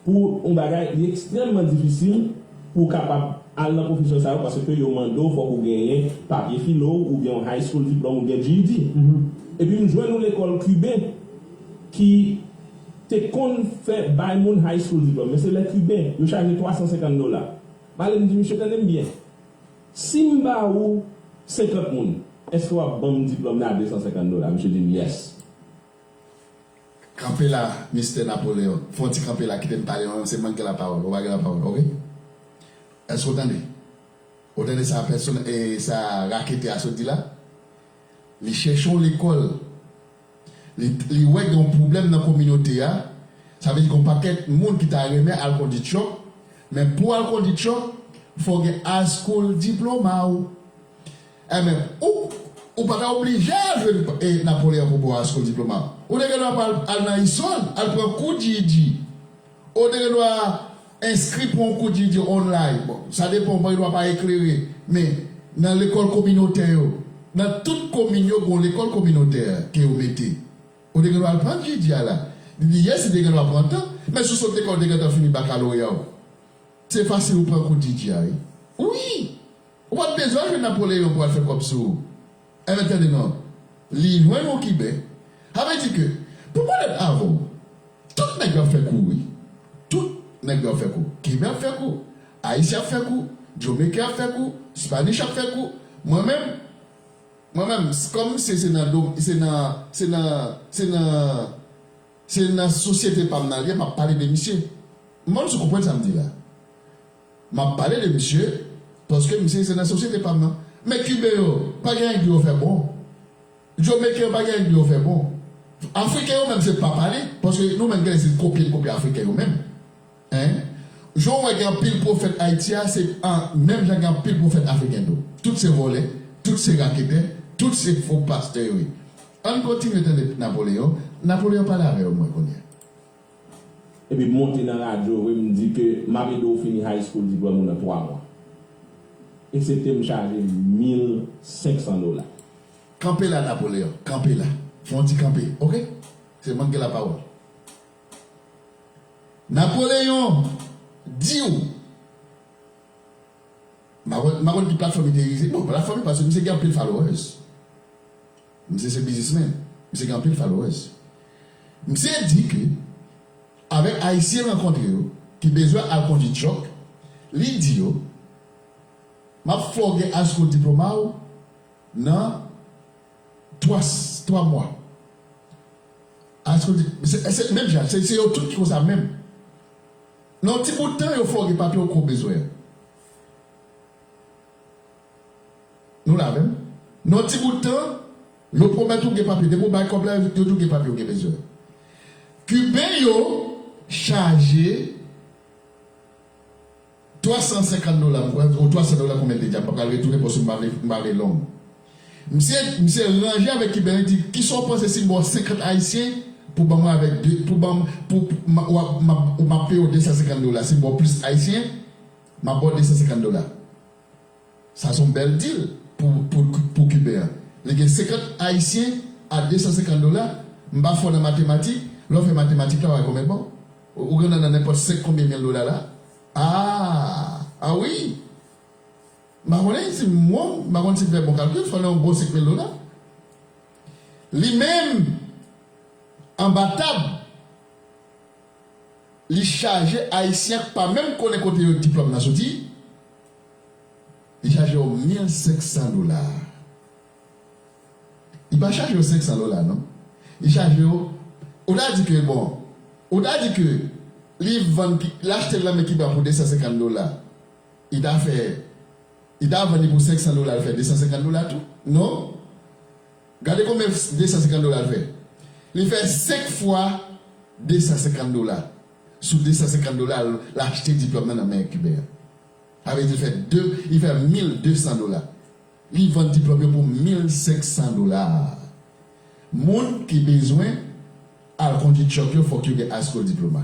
Pou yon bagay, li ekstrèmman difisil pou w kapab al nan pwofesyon sa yo, paske yo mande w fòk ou genyen papye filo w, oubyen yon high school diplòm, oubyen G E D. Epi m jwenn yon lekòl kiben ki te konn fè bay moun high school diplòm, men se lè kiben, yo chaje twa san senkant dola. M ale m di, misye, tande m byen. Si m ba ou senkant moun, èske w ap ban m diplòm nan a de san senkant dola? Misye di m, yes. Kanpe la, Mistè Napoleyon. Fè yon ti kanpe la, kite m pale, mwen menm se mwen ki gen lapawòl, ou pa gen lapawòl, oke? Èske w tande? Ou tande sa pèsonn, e sa raketè a sot di la? Li chèche yon lekòl. Li, li wè gen yon pwoblèm nan kominote a. Sa vle di gen yon pakèt moun ki ta renmen al kondi tchòk, men pou al kondi tchòk, fò w gen high school diploma w. Enben, ou, ou pa ta oblije al jwenn e, Napoleyon pou ba w high school diploma w. Ou te gen dwa al, al nan isòl, al pran kou G E D. Ou te gen dwa enskri pou yon kou G E D online. Bon, sa depann, ou pa gen dwa pa eklere. Men, nan lekòl kominotè yo, nan tout komin yo, gen yon lekòl kominotè ke yo mete. Ou te gen dwa al pran G E D a la. Li di, yes, li te gen dwa pran tan. Men si w sot lekòl, ou te gentan fini bakaloreya w. Se fasil ou pran kou G E D a, wi. Wi! Ou pa t bezwen al jwenn Napoleyon pou al fè kòb sou ou. Enben, tande non. Li jwenn yon Kiben. Sa vle di ke, pou m onèt avè w, tout nèg yo ap fè kou, wi. Tout nèg yo ap fè kou. Kiben ap fè kou. Ayisyen ap fè kou. Jamaican ap fè kou. Spanish ap fè kou. Mwen menm, mwen menm, s-, kòm se, se nan do-, se nan, se nan, se nan, se nan sosyete pa m nan l ye, m ap pale de misye. M pa konn si w konprann sa m di la. M ap pale de misye, paske misye se nan sosyete pa m nan. Men Kiben yo, pa gen anyen k di yo fè bon. Jamaican yo pa gen anyen k di yo fè bon. Afriken yo menm se pa pale, paske nou menm gen lè se kopye n kopye Afriken yo menm. Hein? Jan w wè gen anpil pwofèt Ayiti a, se an, menm jan gen anpil pwofèt Afriken tou. Tout se vòlè, tout se raketè, tout se fo pastè yo ye. Ann kontinye tande Napoleyon. Napoleyon pale avè yo mwen kounye a. Epi m monte nan radyo, vre, m di ke m ap ede w fini high school diplòm ou nan twa mwa. Eksepte m chaje mil senk san dola. Kanpe la, Napoleyon, kanpe la. Fè yon ti kanpe, oke? Se mwen ki gen lapawòl. Napoleyon di w, m pa konn, m pa konn ki platfòm li te itilize. Bon, platfòm li, paske misye gen anpil followers. Misye se biznismen. Misye gen anpil followers. Misye di ke avèk Ayisyen l rankontre yo ki bezwen al kondui truck, li di yo, "M ap fè w gen high school diploma w nan twa, twa mwa." High school di-, se, se menm jan, se, se yo tout ki konsa menm. Nan yon ti bout tan, yo fè w gen papye w ke w bezwen an. Nou la menm. Nan yon ti bout tan, yo pwomèt ou gen papye. Depi w bay kòb la, yo di w gen papye w gen bezwen. Kiben yo chaje twa san senkant dola, m kwè, ou twa san dola, konbyen l te di a, m pa pral retounen paske m pa vle, m pa vle long. Misye, misye ranje avèk Kiben, li di, "Kisa w panse si m ba w senkant Ayisyen pou ban mwen avèk de, pou ban m, pou, pou, m, w ap, m ap, m ap peye w de san senkant dola, si m ba w plis Ayisyen, m ap ba w de san senkant dola." Sa se yon bèl deal pou, pou, pou Kiben an. Li gen senkant Ayisyen a de san senkant dola. M pa fò nan matematik. Lè w fè matematik la, w a wè konbyen l ba w. Ou, ou gen nan nenpòt senk konbyen mil dola la. A, a wi. M pa konnen si m wrong, m pa konn si m fè bon kalkil, fò nan yon bon senk mil dola. Li menm, anba tab, li chaje Ayisyen k pa menm konnen kote yo diplòm nan soti, li chaje yo mil senk san dola. Li pa chaje yo senk san dola, non. Li chaje yo, ou ta di ke, bon, ou ta di ke li vann, li achte l nan men Kiben pou de san senkant dola. Li ta fè, li ta vann li pou senk san dola, li fè de san senkant dola tou. Non? Gade konbyen de san senkant dola l fè. Li fè senk fwa de san senkant dola. Sou de san senkant dola, l achte diplòm nan nan men Kiben an. Sa vle di l fè de, li fè mil de san dola. Li vann diplòm yo pou mil senk san dola. Moun ki bezwen al kondui truck yo, fòk yo gen high school diploma.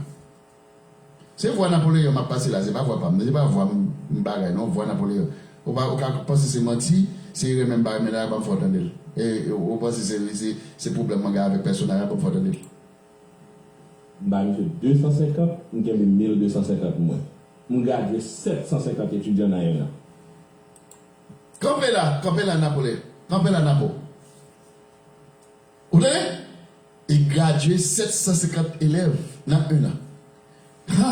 Se vwa Napoleyon m ap pase la, se pa vwa pa m, se pa vwa m, m bagay non, vwa Napoleyon. Ou pa, ou ka panse se manti, se erè, men m pa renmen l, ban m fè w tande l. E, e, ou panse se, se, se pwoblèm mwen gen avèk pèsonaj la, ban m fè w tande l. M bay misye de san senkant, m kenbe mil de san senkant mwen. M gradye sèt san senkant etidyan nan en an. Kanpe la, kanpe la, Napoleyon. Kanpe la, Napo. Ou tande? Li gradye sèt san senkant elèv nan en an. Ha!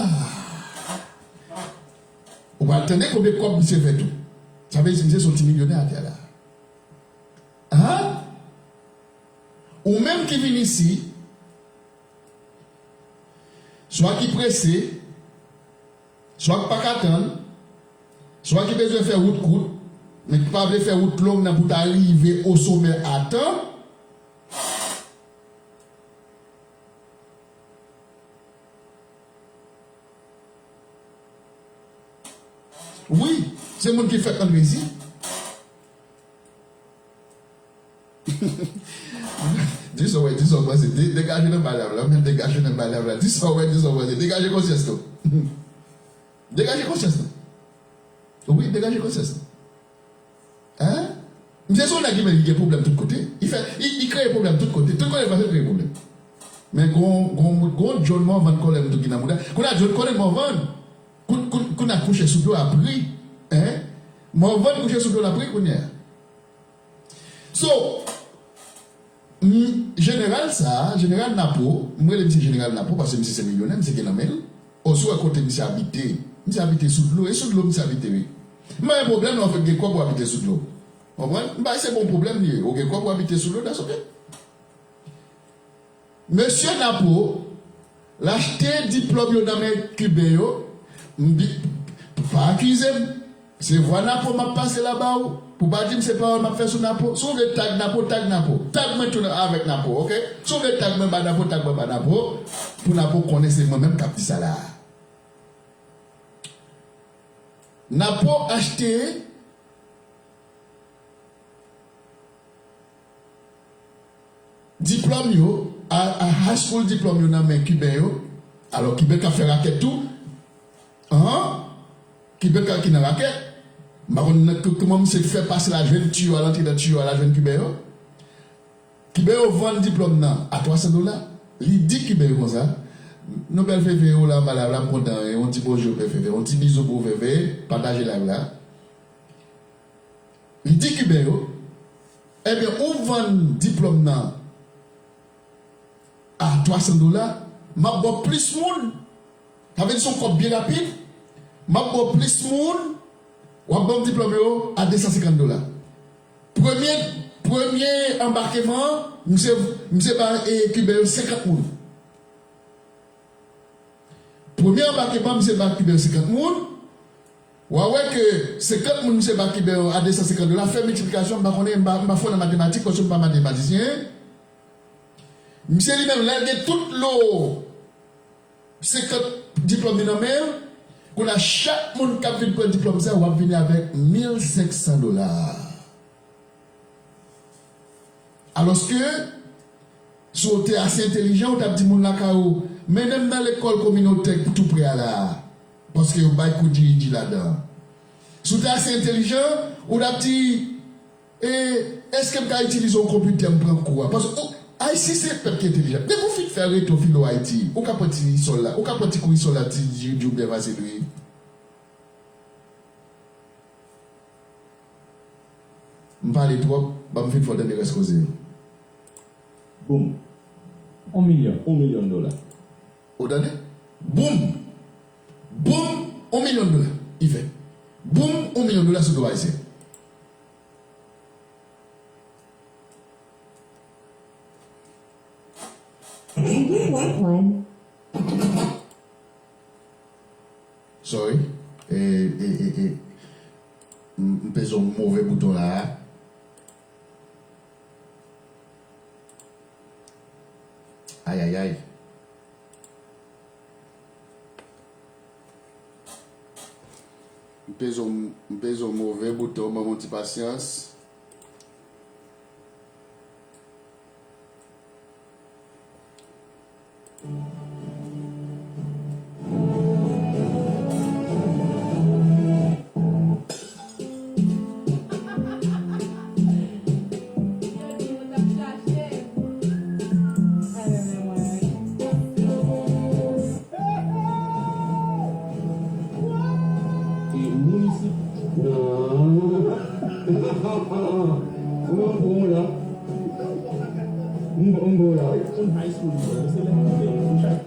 Ou pral tande konbyen kòb misye fè tou. Sa vle di misye se yon ti milyonè atè la. Ha? Ou menm ki vin isi, swa ki prese, swa k pa ka tann, swa ki bezwen fè wout kout, men ki pa vle fè wout long nan pou ta rive o somè a tan. Wi, se moun ki fèt nan plezi. Di sa w wè, di sa w panse. De-, degaje nan bagay la, men degaje nan bagay la. Di sa w wè, di sa w panse. Degaje konsyans nou. Degaje konsyans nou. Wi, degaje konsyans nou. Hein? Misye se yon nèg ki gen pwoblèm tout kote. Li fè, li, li kreye pwoblèm tout kote. Tout kote l pase, l kreye pwoblèm. Men gon, gon, gon John Morvan kòlè m tou ki nan mouda. Kounye a John kòlè Morvan. Kou-, kou-, kounye a kouche sou dlo a pri. Hein? Morvan kouche sou dlo la pri kounye a. So, m, jeneral sa, jeneral Napo, m rele misye jeneral Napo paske misye se milyonè, misye gen nan men l. O, si w wè kote misye abite, misye abite sou dlo, e sou dlo misye abite, wi. M pa gen pwoblèm lè w fèk gen kòb w abite sou dlo. Konprann? M pa di se bon pwoblèm li ye. Ou gen kòb w abite sou dlo, that's okay. Mesye Napo, l achte diplòm yo nan men Kiben yo, m di, pa akize m. Se vwa Napo m ap pase la ba ou. Pou pa di m se pawòl m ap fè sou Napo. Si w vle tag Napo, tag Napo. Tag mwen tou nan, avèk Napo, oke? Si w vle tag mwen ba Napo, tag mwen ba Napo. Pou Napo konnen se mwen menm k ap di sa la. Napo achte diplòm yo, a, a high school diplòm yo nan men Kiben yo. Alò, Kiben k ap fè rakèt tou. Ahan. Kiben k ap ki nan rakèt. M pa konn nan k-, kòman misye fè pase la jwenn tiyo a, l antre nan tiyo a, la jwenn Kiben yo. Kiben yo vann diplòm nan a twa san dola. Li di Kiben yo konsa, nou bèl Feve, ou la anba live la, m kontan, e, yon ti bonjou bèl Feve, yon ti bizou pou Feve, pataje live la. Li di Kiben yo, ebyen, ou vann diplòm nan a twa san dola, m ap ba w plis moun. Sa vle di se yon kòb byen rapid. M ap ba w plis moun. W ap ban m diplòm yo a de san senkant dola. Premye, premye anbakeman an, misye, misye ba, e, Kiben yo senkant moun. Premye anbakeman, misye ba Kiben yo senkant moun. W a wè ke senkant moun misye ba Kiben yo a de san senkant dola, fè miltiplikasyon, m pa konnen, m pa, m pa fò nan matematik, paske m pa matematisyen. Misye li menm, lè l gen tout lo senkant diplòm li nan men l, kounye a chak moun k ap vin pran diplòm sa, w ap vini avèk mil senk san dola. Alòske, si w te ase entelijan, ou t ap di moun lakay ou, mennen m nan lekòl kominotè k tou pre a la a, paske yo bay kou djidji ladan. Si w te ase entelijan, ou t ap di, e, èske m ka itilize yon konpitè m pran kou a? Paske, ou, Ayisyen se pèp ki entelijan. Depi w fin fè reto filo Ayiti, ou ka pran ti sòl la, ou ka pran ti kou sòl la, ti djidji ou byen fasil, wi. M pale twòp, ban m fin fè w tande rès koze yo. Boum. Yon milyon. Yon milyon dola. Ou tande? Boum! Boum! Yon milyon dola. Li fè. Boum! Yon milyon dola sou do ayisyen. Angry Black One. Sorry. E, e, e, e. M, m peze yon move bouton la a. Ayayay. M peze yon, m peze yon move bouton, ban m yon ti pasyans. E moun isit. Mwen bon la. Mwen bon la. Moun high school, se lè mwen fè yon chak.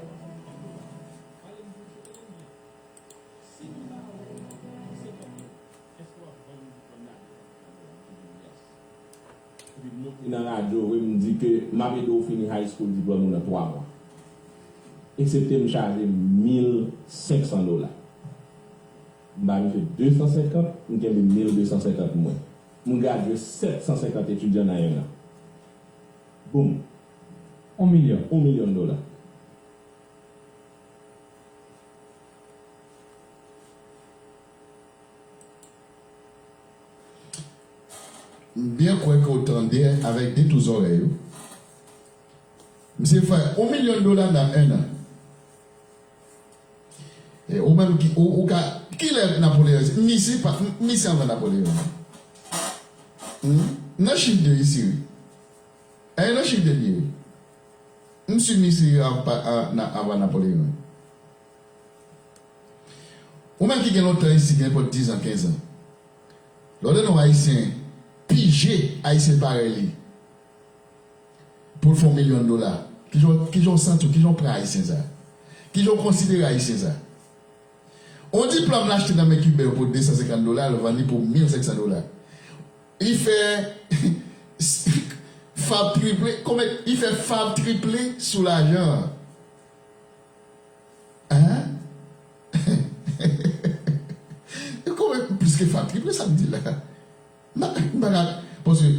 Epi m monte nan radyo, wi, m di ke m ap ede w fini high school diplòm ou nan twa mwa. Eksepte m chaje mil senk san dola. M ba misye de san senkant, m kenbe mil de san senkant mwen. M gradye sèt san senkant etidyan nan en an. Boum. Yon milyon. Yon milyon dola. M byen kwè ke w tande avèk de tou zòrèy ou. Misye fè yon milyon dola nan en an. E ou menm ki, ou, ou ka, kilè Napoleyon? Misye pa, misye anvan Napoleyon. Hmm? Nan chif de isi, wi. E nan chif de li, wi. M si misye a, a, na, anvan Napoleyon. Ou menm ki gen lontan isi, gen nenpòt diz an, kenz an. Lè w tande yon Ayisyen pije Ayisyen parèy li pou l fè yon milyon dola, kijan, kijan w santi w, kijan w pran Ayisyen sa? Kijan w konsidere Ayisyen sa? Yon diplòm l achte nan men Kiben yo pou de san senkant dola, l vann li pou mil senk san dola. Li fè fab triple, konbyen, li fè fab triple sou lajan an. Hein? Konbyen plis ke fab triple sa m di la? M pa, m pa ka, paske,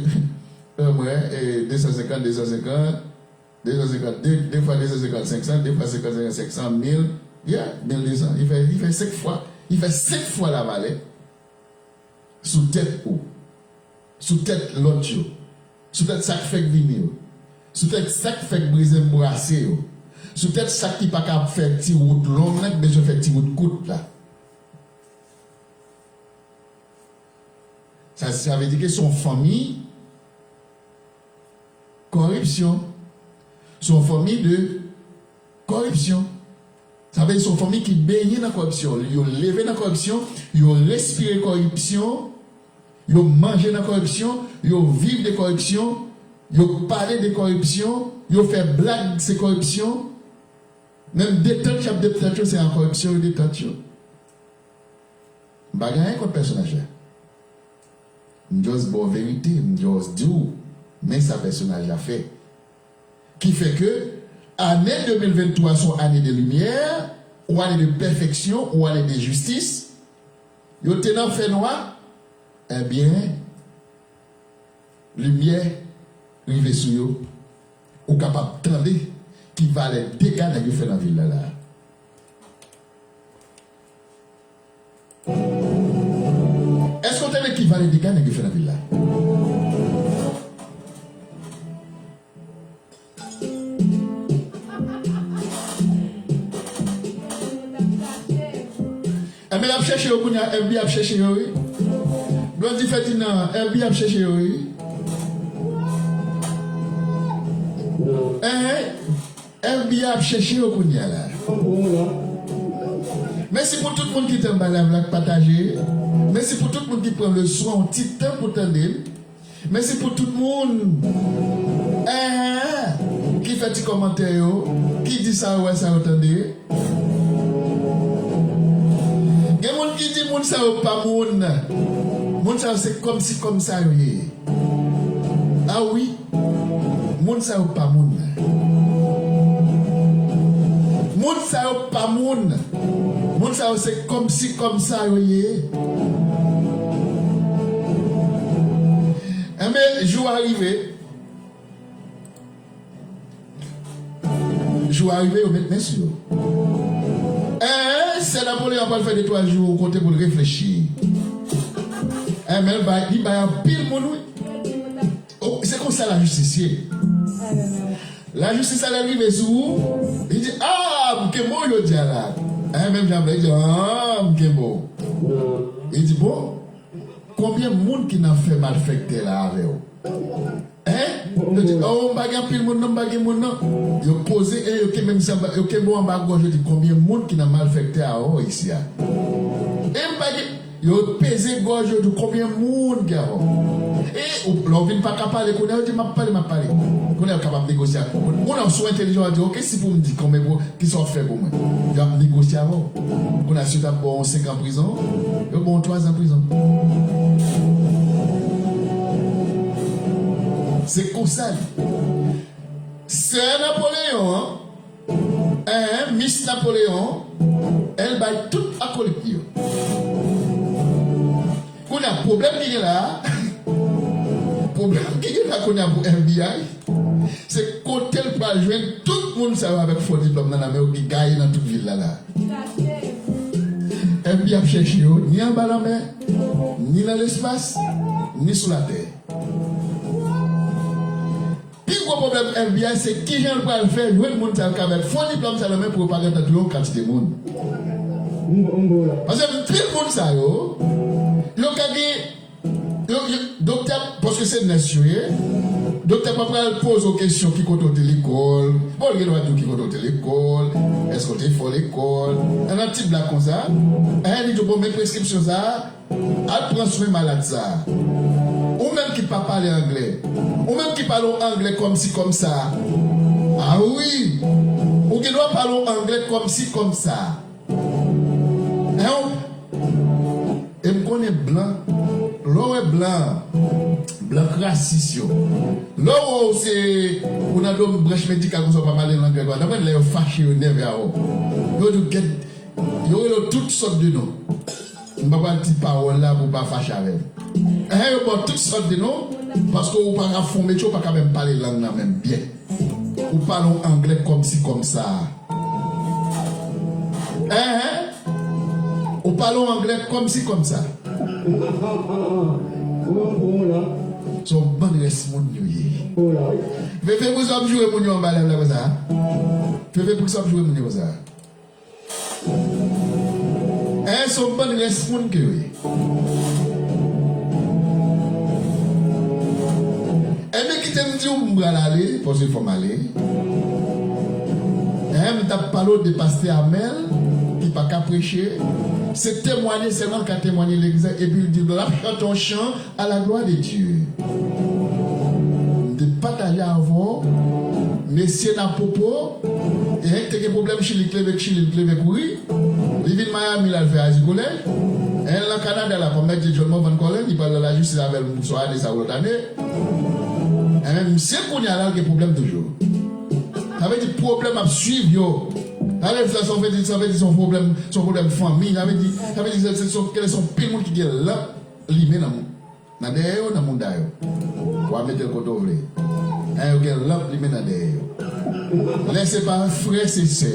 euh, mwen, e, de san senkant, de san senkant, de san senkant, de, de fwa de san senkant, senk san, de fwa senkant, senk san, senk san, mil, yeah, mil de san. Li fè, li fè senk fwa, li fè senk fwa lavalè sou tèt ou, sou tèt lòt yo, sou tèt sa k fèk vini yo, sou tèt sa k fèk brize m brase yo, sou tèt sa ki pa ka fè ti wout long nan, ki bezwen fè ti wout kout la. Sa, sa vle di ke se yon fanmi, kòrè koripsyon. Se yon fanmi de koripsyon. Sa vle di se yon fanmi ki benyen nan koripsyon. Yo leve nan koripsyon, yo respire koripsyon, yo manje nan koripsyon, yo viv de koripsyon, yo pale de koripsyon, yo fè blag, se koripsyon. Menm detant y ap detant yo, se an koripsyon yo detant yo. M pa gen anyen kont pèsonaj la. M just ba w verite, m just di w, men sa pèsonaj la fè. Ki fè ke ane de mil venntwa se yon ane de limyè, yon ane de pèfeksyon, yon ane de jistis. Yo te nan fènwa, ebyen, limyè rive sou yo. Ou kapab tande ki valè dega nèg yo fè nan vil la la. Èske w tande ki valè dega nèg yo fè nan vil la? Enben, y ap chèche yo kounye a, F B I ap chèche yo, wi. Blondy Ferdinand, F B I ap chèche yo, wi. Enhen. F B I ap chèche yo kounye a la. Mèsi pou tout moun ki te anba live la, k pataje. Mèsi pou tout moun ki pran le swen yon ti tan pou tande l. Mèsi pou tout moun, enhen, ki fè ti kòmantè yo, ki di sa yo wè, sa yo tande. Gen moun ki di moun sa yo pa moun. Moun sa yo se kòmsi kòmsa yo ye. A wi, moun sa yo pa moun. Moun sa yo pa moun. Moun sa yo se kòmsi kòmsa yo ye. Enben, jou a rive. Jou a rive, yo met men sou yo. Enhen, sè Napoleon pral fè de twa jou kote pou l reflechi. Enben, li bay, li bay anpil moun, wi. Oh, se konsa lajistis ye. Lajistis la, lè l rive sou ou, li di, "Ah, m kenbe w jodi a la." Enhen, menm jan an, li di, "Ah, m kenbe w." Li di, "Bon, konbyen moun ki nan fè malfektè la avè w?" Hein? Yo di, "Oh, m pa gen anpil moun non, m pa gen moun non." Yo poze, e yo kenbe misye anba, yo kenbe w anba gòj, yo di, "Konbyen moun ki nan malfektè a, oh, isi a?" E m pa gen, yo peze gòj, yo di, "Konbyen moun ki avè w?" E ou, lè w vin pa ka pale, kounye a, yo di, "M ap pale, m ap pale." Kounye a, yo kapab negosye ak moun. Moun nan, si w entèlijan, w di, "Ok, si pou m di konbyen pou, kisa w ap fè pou mwen?" Yo ap negosye avè w. Kounye a, si yo t ap ba w yon senk an prizon, yo ba w yon twa zan prizon. Se konsa li. Sè Napoleyon an, enhen, Mis Napoleyon, el bay tout akolit li yo. Kounye a, pwoblèm ki gen la a, pwoblèm ki gen la kounye a pou F B I, se kote l pral jwenn tout moun sa yo avèk fo diplòm nan nan men yo ki gaye nan tout vil la la. F B I ap chèche yo, ni anba lanmè, ni nan lespas, ni sou latè. Pi gwo pwoblèm F B I se kijan l pral fè jwenn moun sa yo k avèk fo diplòm sa yo nan men pou yo pa gentan touye yon kantite moun. Paske anpil moun sa yo, yo ka gen, yo, yo, doktè, paske se nès yo ye, doktè pa pral poze w kesyon ki kote w te lekòl. Bon, li gen dwa di w ki kote w te lekòl, èske w te fò lekòl. Nan ti blag konsa, eh, li di w, "Bon, men preskripsyon sa a, al pran swen malad sa a." Ou menm ki pa pale anglè, ou menm ki pale yon anglè kòmsi kòmsa. A wi, ou gen dwa pale yon anglè kòmsi kòmsa. Hein? E m konnen blan, lè w wè blan, blan rasis yo, lè w wè w se, ou nan dom branch medikal konsa w pa pale lang anglè, nan mwen lè yo fache, yo nève avè w. Yo di w, "Get," yo rele w tout sòt de non. M pa pral di pawòl la pou w pa fache avè m. Enhen, yo ba w tout sòt de non, paske ou pa ka fè yon metye, ou pa ka menm pale lang nan menm byen. Ou pale yon anglè kòmsi kòmsa. Enhen. Ou pale yon anglè kòmsi kòmsa. Se yon bann rès moun yo ye. Fefe, poukisa w ap joure moun yo anba live la konsa? Fefe, poukisa w ap joure moun yo konsa? Enhen, se yon bann rès moun ke yo ye. Ebyen, kite m di w, m pral ale, paske fò m ale. Enhen, m t ap pale w de pastè Amèl, ki pa ka preche. Se temwaye sèlman l ka temwaye legliz la, epi l di l ap chante yon chan à la gloire de Dieu. M te pataje avè w, mesye Napopo, enhen, te gen pwoblèm Chili, k leve k Chili, l k leve kouri. Li vin Miami, l al fè Azi Kolèj. Enhen, l nan Kanada la, kòm mèt John Morvan Collins, li pral nan lajistis avè l swa ane sa ou lòt ane. Enben, misye kounye a la, l gen pwoblèm toujou. Sa vle di pwoblèm ap swiv yo. Sa vle di, sa vle di, sa vle di se yon pwoblèm, se yon pwoblèm fanmi. Sa vle di, sa vle di se, se, se, se yon pil moun ki gen lanp limen nan, nan dèyè yo, nan mouda yo. W a mete l kote w vle. Enben, yo gen lanp limen nan dèyè yo. Lè se pa frè, se sè.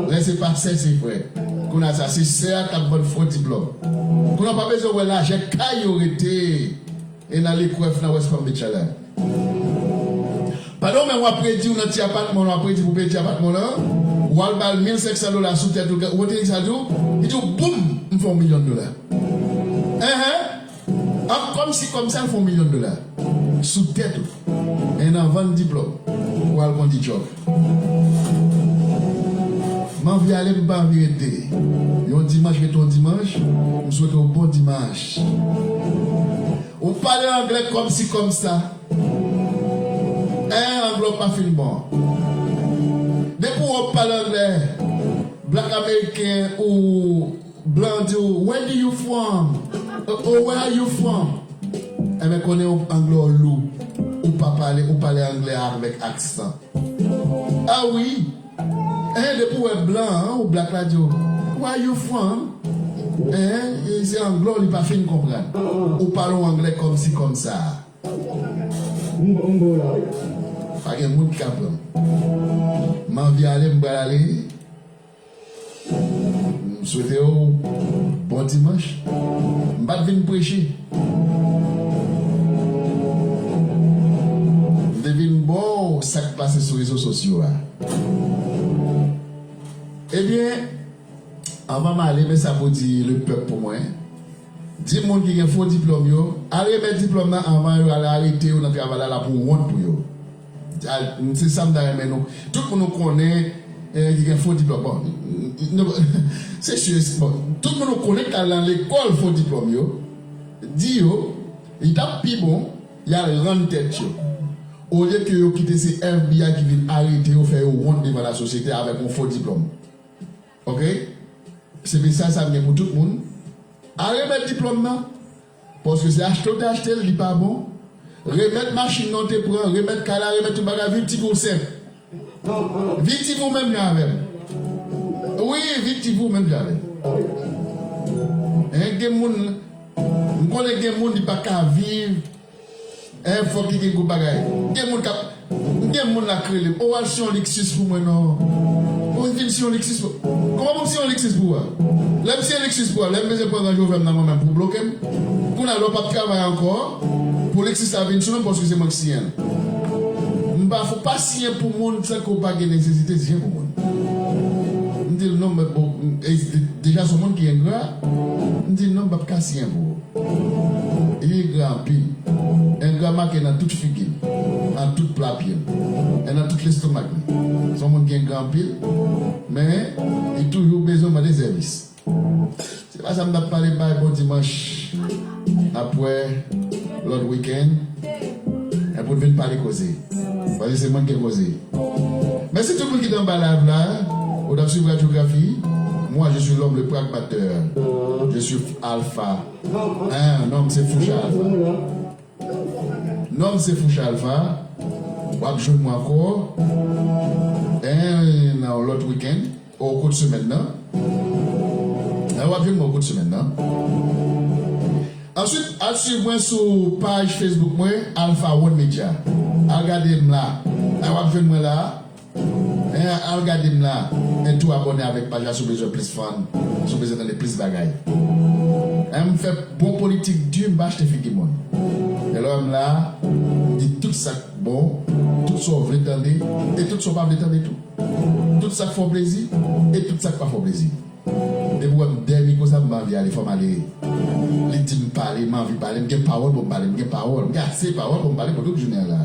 Lè se pa sè, se frè. Kounye a sa, se sè a k ap vann fo diplòm. Kounye a w pa bezwen wè lajè kay yo rete. E nan Lekwèf nan West Palm Beach la. Pandan w menm w ap redi w nan ti apatman w, w ap redi pou peye ti apatman w lan, w al ba l mil senk san dola sou tèt ou, ou konn sa l di w? Li di w, boum, m fè yon milyon dola. Enhen. An kòmsi kòmsa l fè yon milyon dola sou tèt ou. E nan vann diplòm, w al kondi djòb. M anvi ale, m pa anvi rete. Yon dimanch rete yon dimanch, m swete w bon dimanch. Ou pale anglè kòmsi kòmsa. Enhen, anglè w pa fin bon. Depi w pale anglè, blak ameriken ou blan di w, where do you from? Or where are you from? Enben, konnen w anglè w lou. Ou pa pale, ou pale anglè avèk aksan. A wi. Enhen, depi w wè blan an, ou blak la di w, where are you from? Enhen, e se anglè w li pa fin konprann. Ou pale w anglè kòmsi kòmsa. M, m bon la, wi. Pa gen moun ki ka pran m. M anvi ale, m pral ale. M swete w bon dimanch. M pa t vin preche. M te vin ba w sa k pase sou rezo sosyo a. Ebyen, anvan m ale, men sa pou di lepèp pou mwen. Di moun ki gen fo diplòm yo, al remèt diplòm nan anvan yo al arete yo nan travay la, l ap wont pou yo. Al, se sa m ta renmen nou. Tout moun nou konnen, eh, ki gen fo diplòm. Bon, n-, n-, se si, bon, tout moun nou konnen k al nan lekòl fo diplòm yo, di yo, li t ap pi bon, y al rann tèt yo. Olye ke yo kite se F B I ki vin arete yo, fè yo wont devan lasosyete avèk yon fo diplòm. Oke? Se mesaj sa m gen pou tout moun. Al remèt diplòm nan. Paske se achte w te achte l, li pa bon. Remèt machin nan w te pran, remèt kay la, remèt tout bagay, viv ti vi w senp. Viv ti vi w menm jan avè m. Wi, viv ti vi w menm jan avè m. Hein, gen moun, m konnen gen moun li pa ka viv. Eh, fòk li gen gwo bagay. Gen moun k ap, gen moun la k rele m, o, al siyen yon Lexus pou mwen non. O, vin siyen yon Lexus pou, kòman pou m siyen yon Lexus pou ou a? Lè m siyen Lexus pou ou a, lè m bezwen pran Range Rover m nan mwen menm pou w bloke m. Kounye a lè w p ap travay ankò, pou Lexus la vin sou non m paske se mwen k siyen l. M pa, fòk pa siyen pou moun san ke w pa gen nesesite siyen pou moun. M di l non, men bon, e, de-, deja se yon moun ki engra. M di l non, m p ap ka siyen pou ou. Li engra anpil. Engra make nan tout figi l, nan tout pla pye l, e nan tout lestomak li. Se yon moun ki engra anpil, men li toujou bezwen mande sèvis. Se pa sa m t ap pale, bay bon dimanch. N ap wè lòt wikenn. E pou n vin pale koze. Paske se mwen ki gen koze. Mèsi tout moun ki t anba live la. Ou t ap swiv Radyografi. Moi, je suis l'homme, le pragmateur. Je suis Alpha. Hein, non, m se Foucha Alpha. Non, m se Foucha Alpha. W ap jwenn mwen ankò. Hein, nan yon lòt wikenn. O kout semèn nan. Hein, w ap jwenn mwen o kout semèn nan. Answit, al swiv mwen sou paj Facebook mwen, Alpha One Media. Al gade m la. Hein, w ap jwenn mwen la. Hein, al gade m la. E tou abòne avèk paj la si w bezwen plis fan, si w bezwen tande plis bagay. Hein, m fè bon politik di, m pa achte figi moun. E lè w wè m la, m di tout sa k bon, tout sa w vle tande, e tout sa w pa vle tande tou. Tout sa k fè w plezi, e tout sa k pa fè w plezi. Depi w wè m dèyè mikwo sa, m pa anvi ale, fò m ale. Li di m pale, m anvi pale, m gen pawòl pou m pale, m gen pawòl, m gen ase pawòl pou m pale pou tout jounen an la.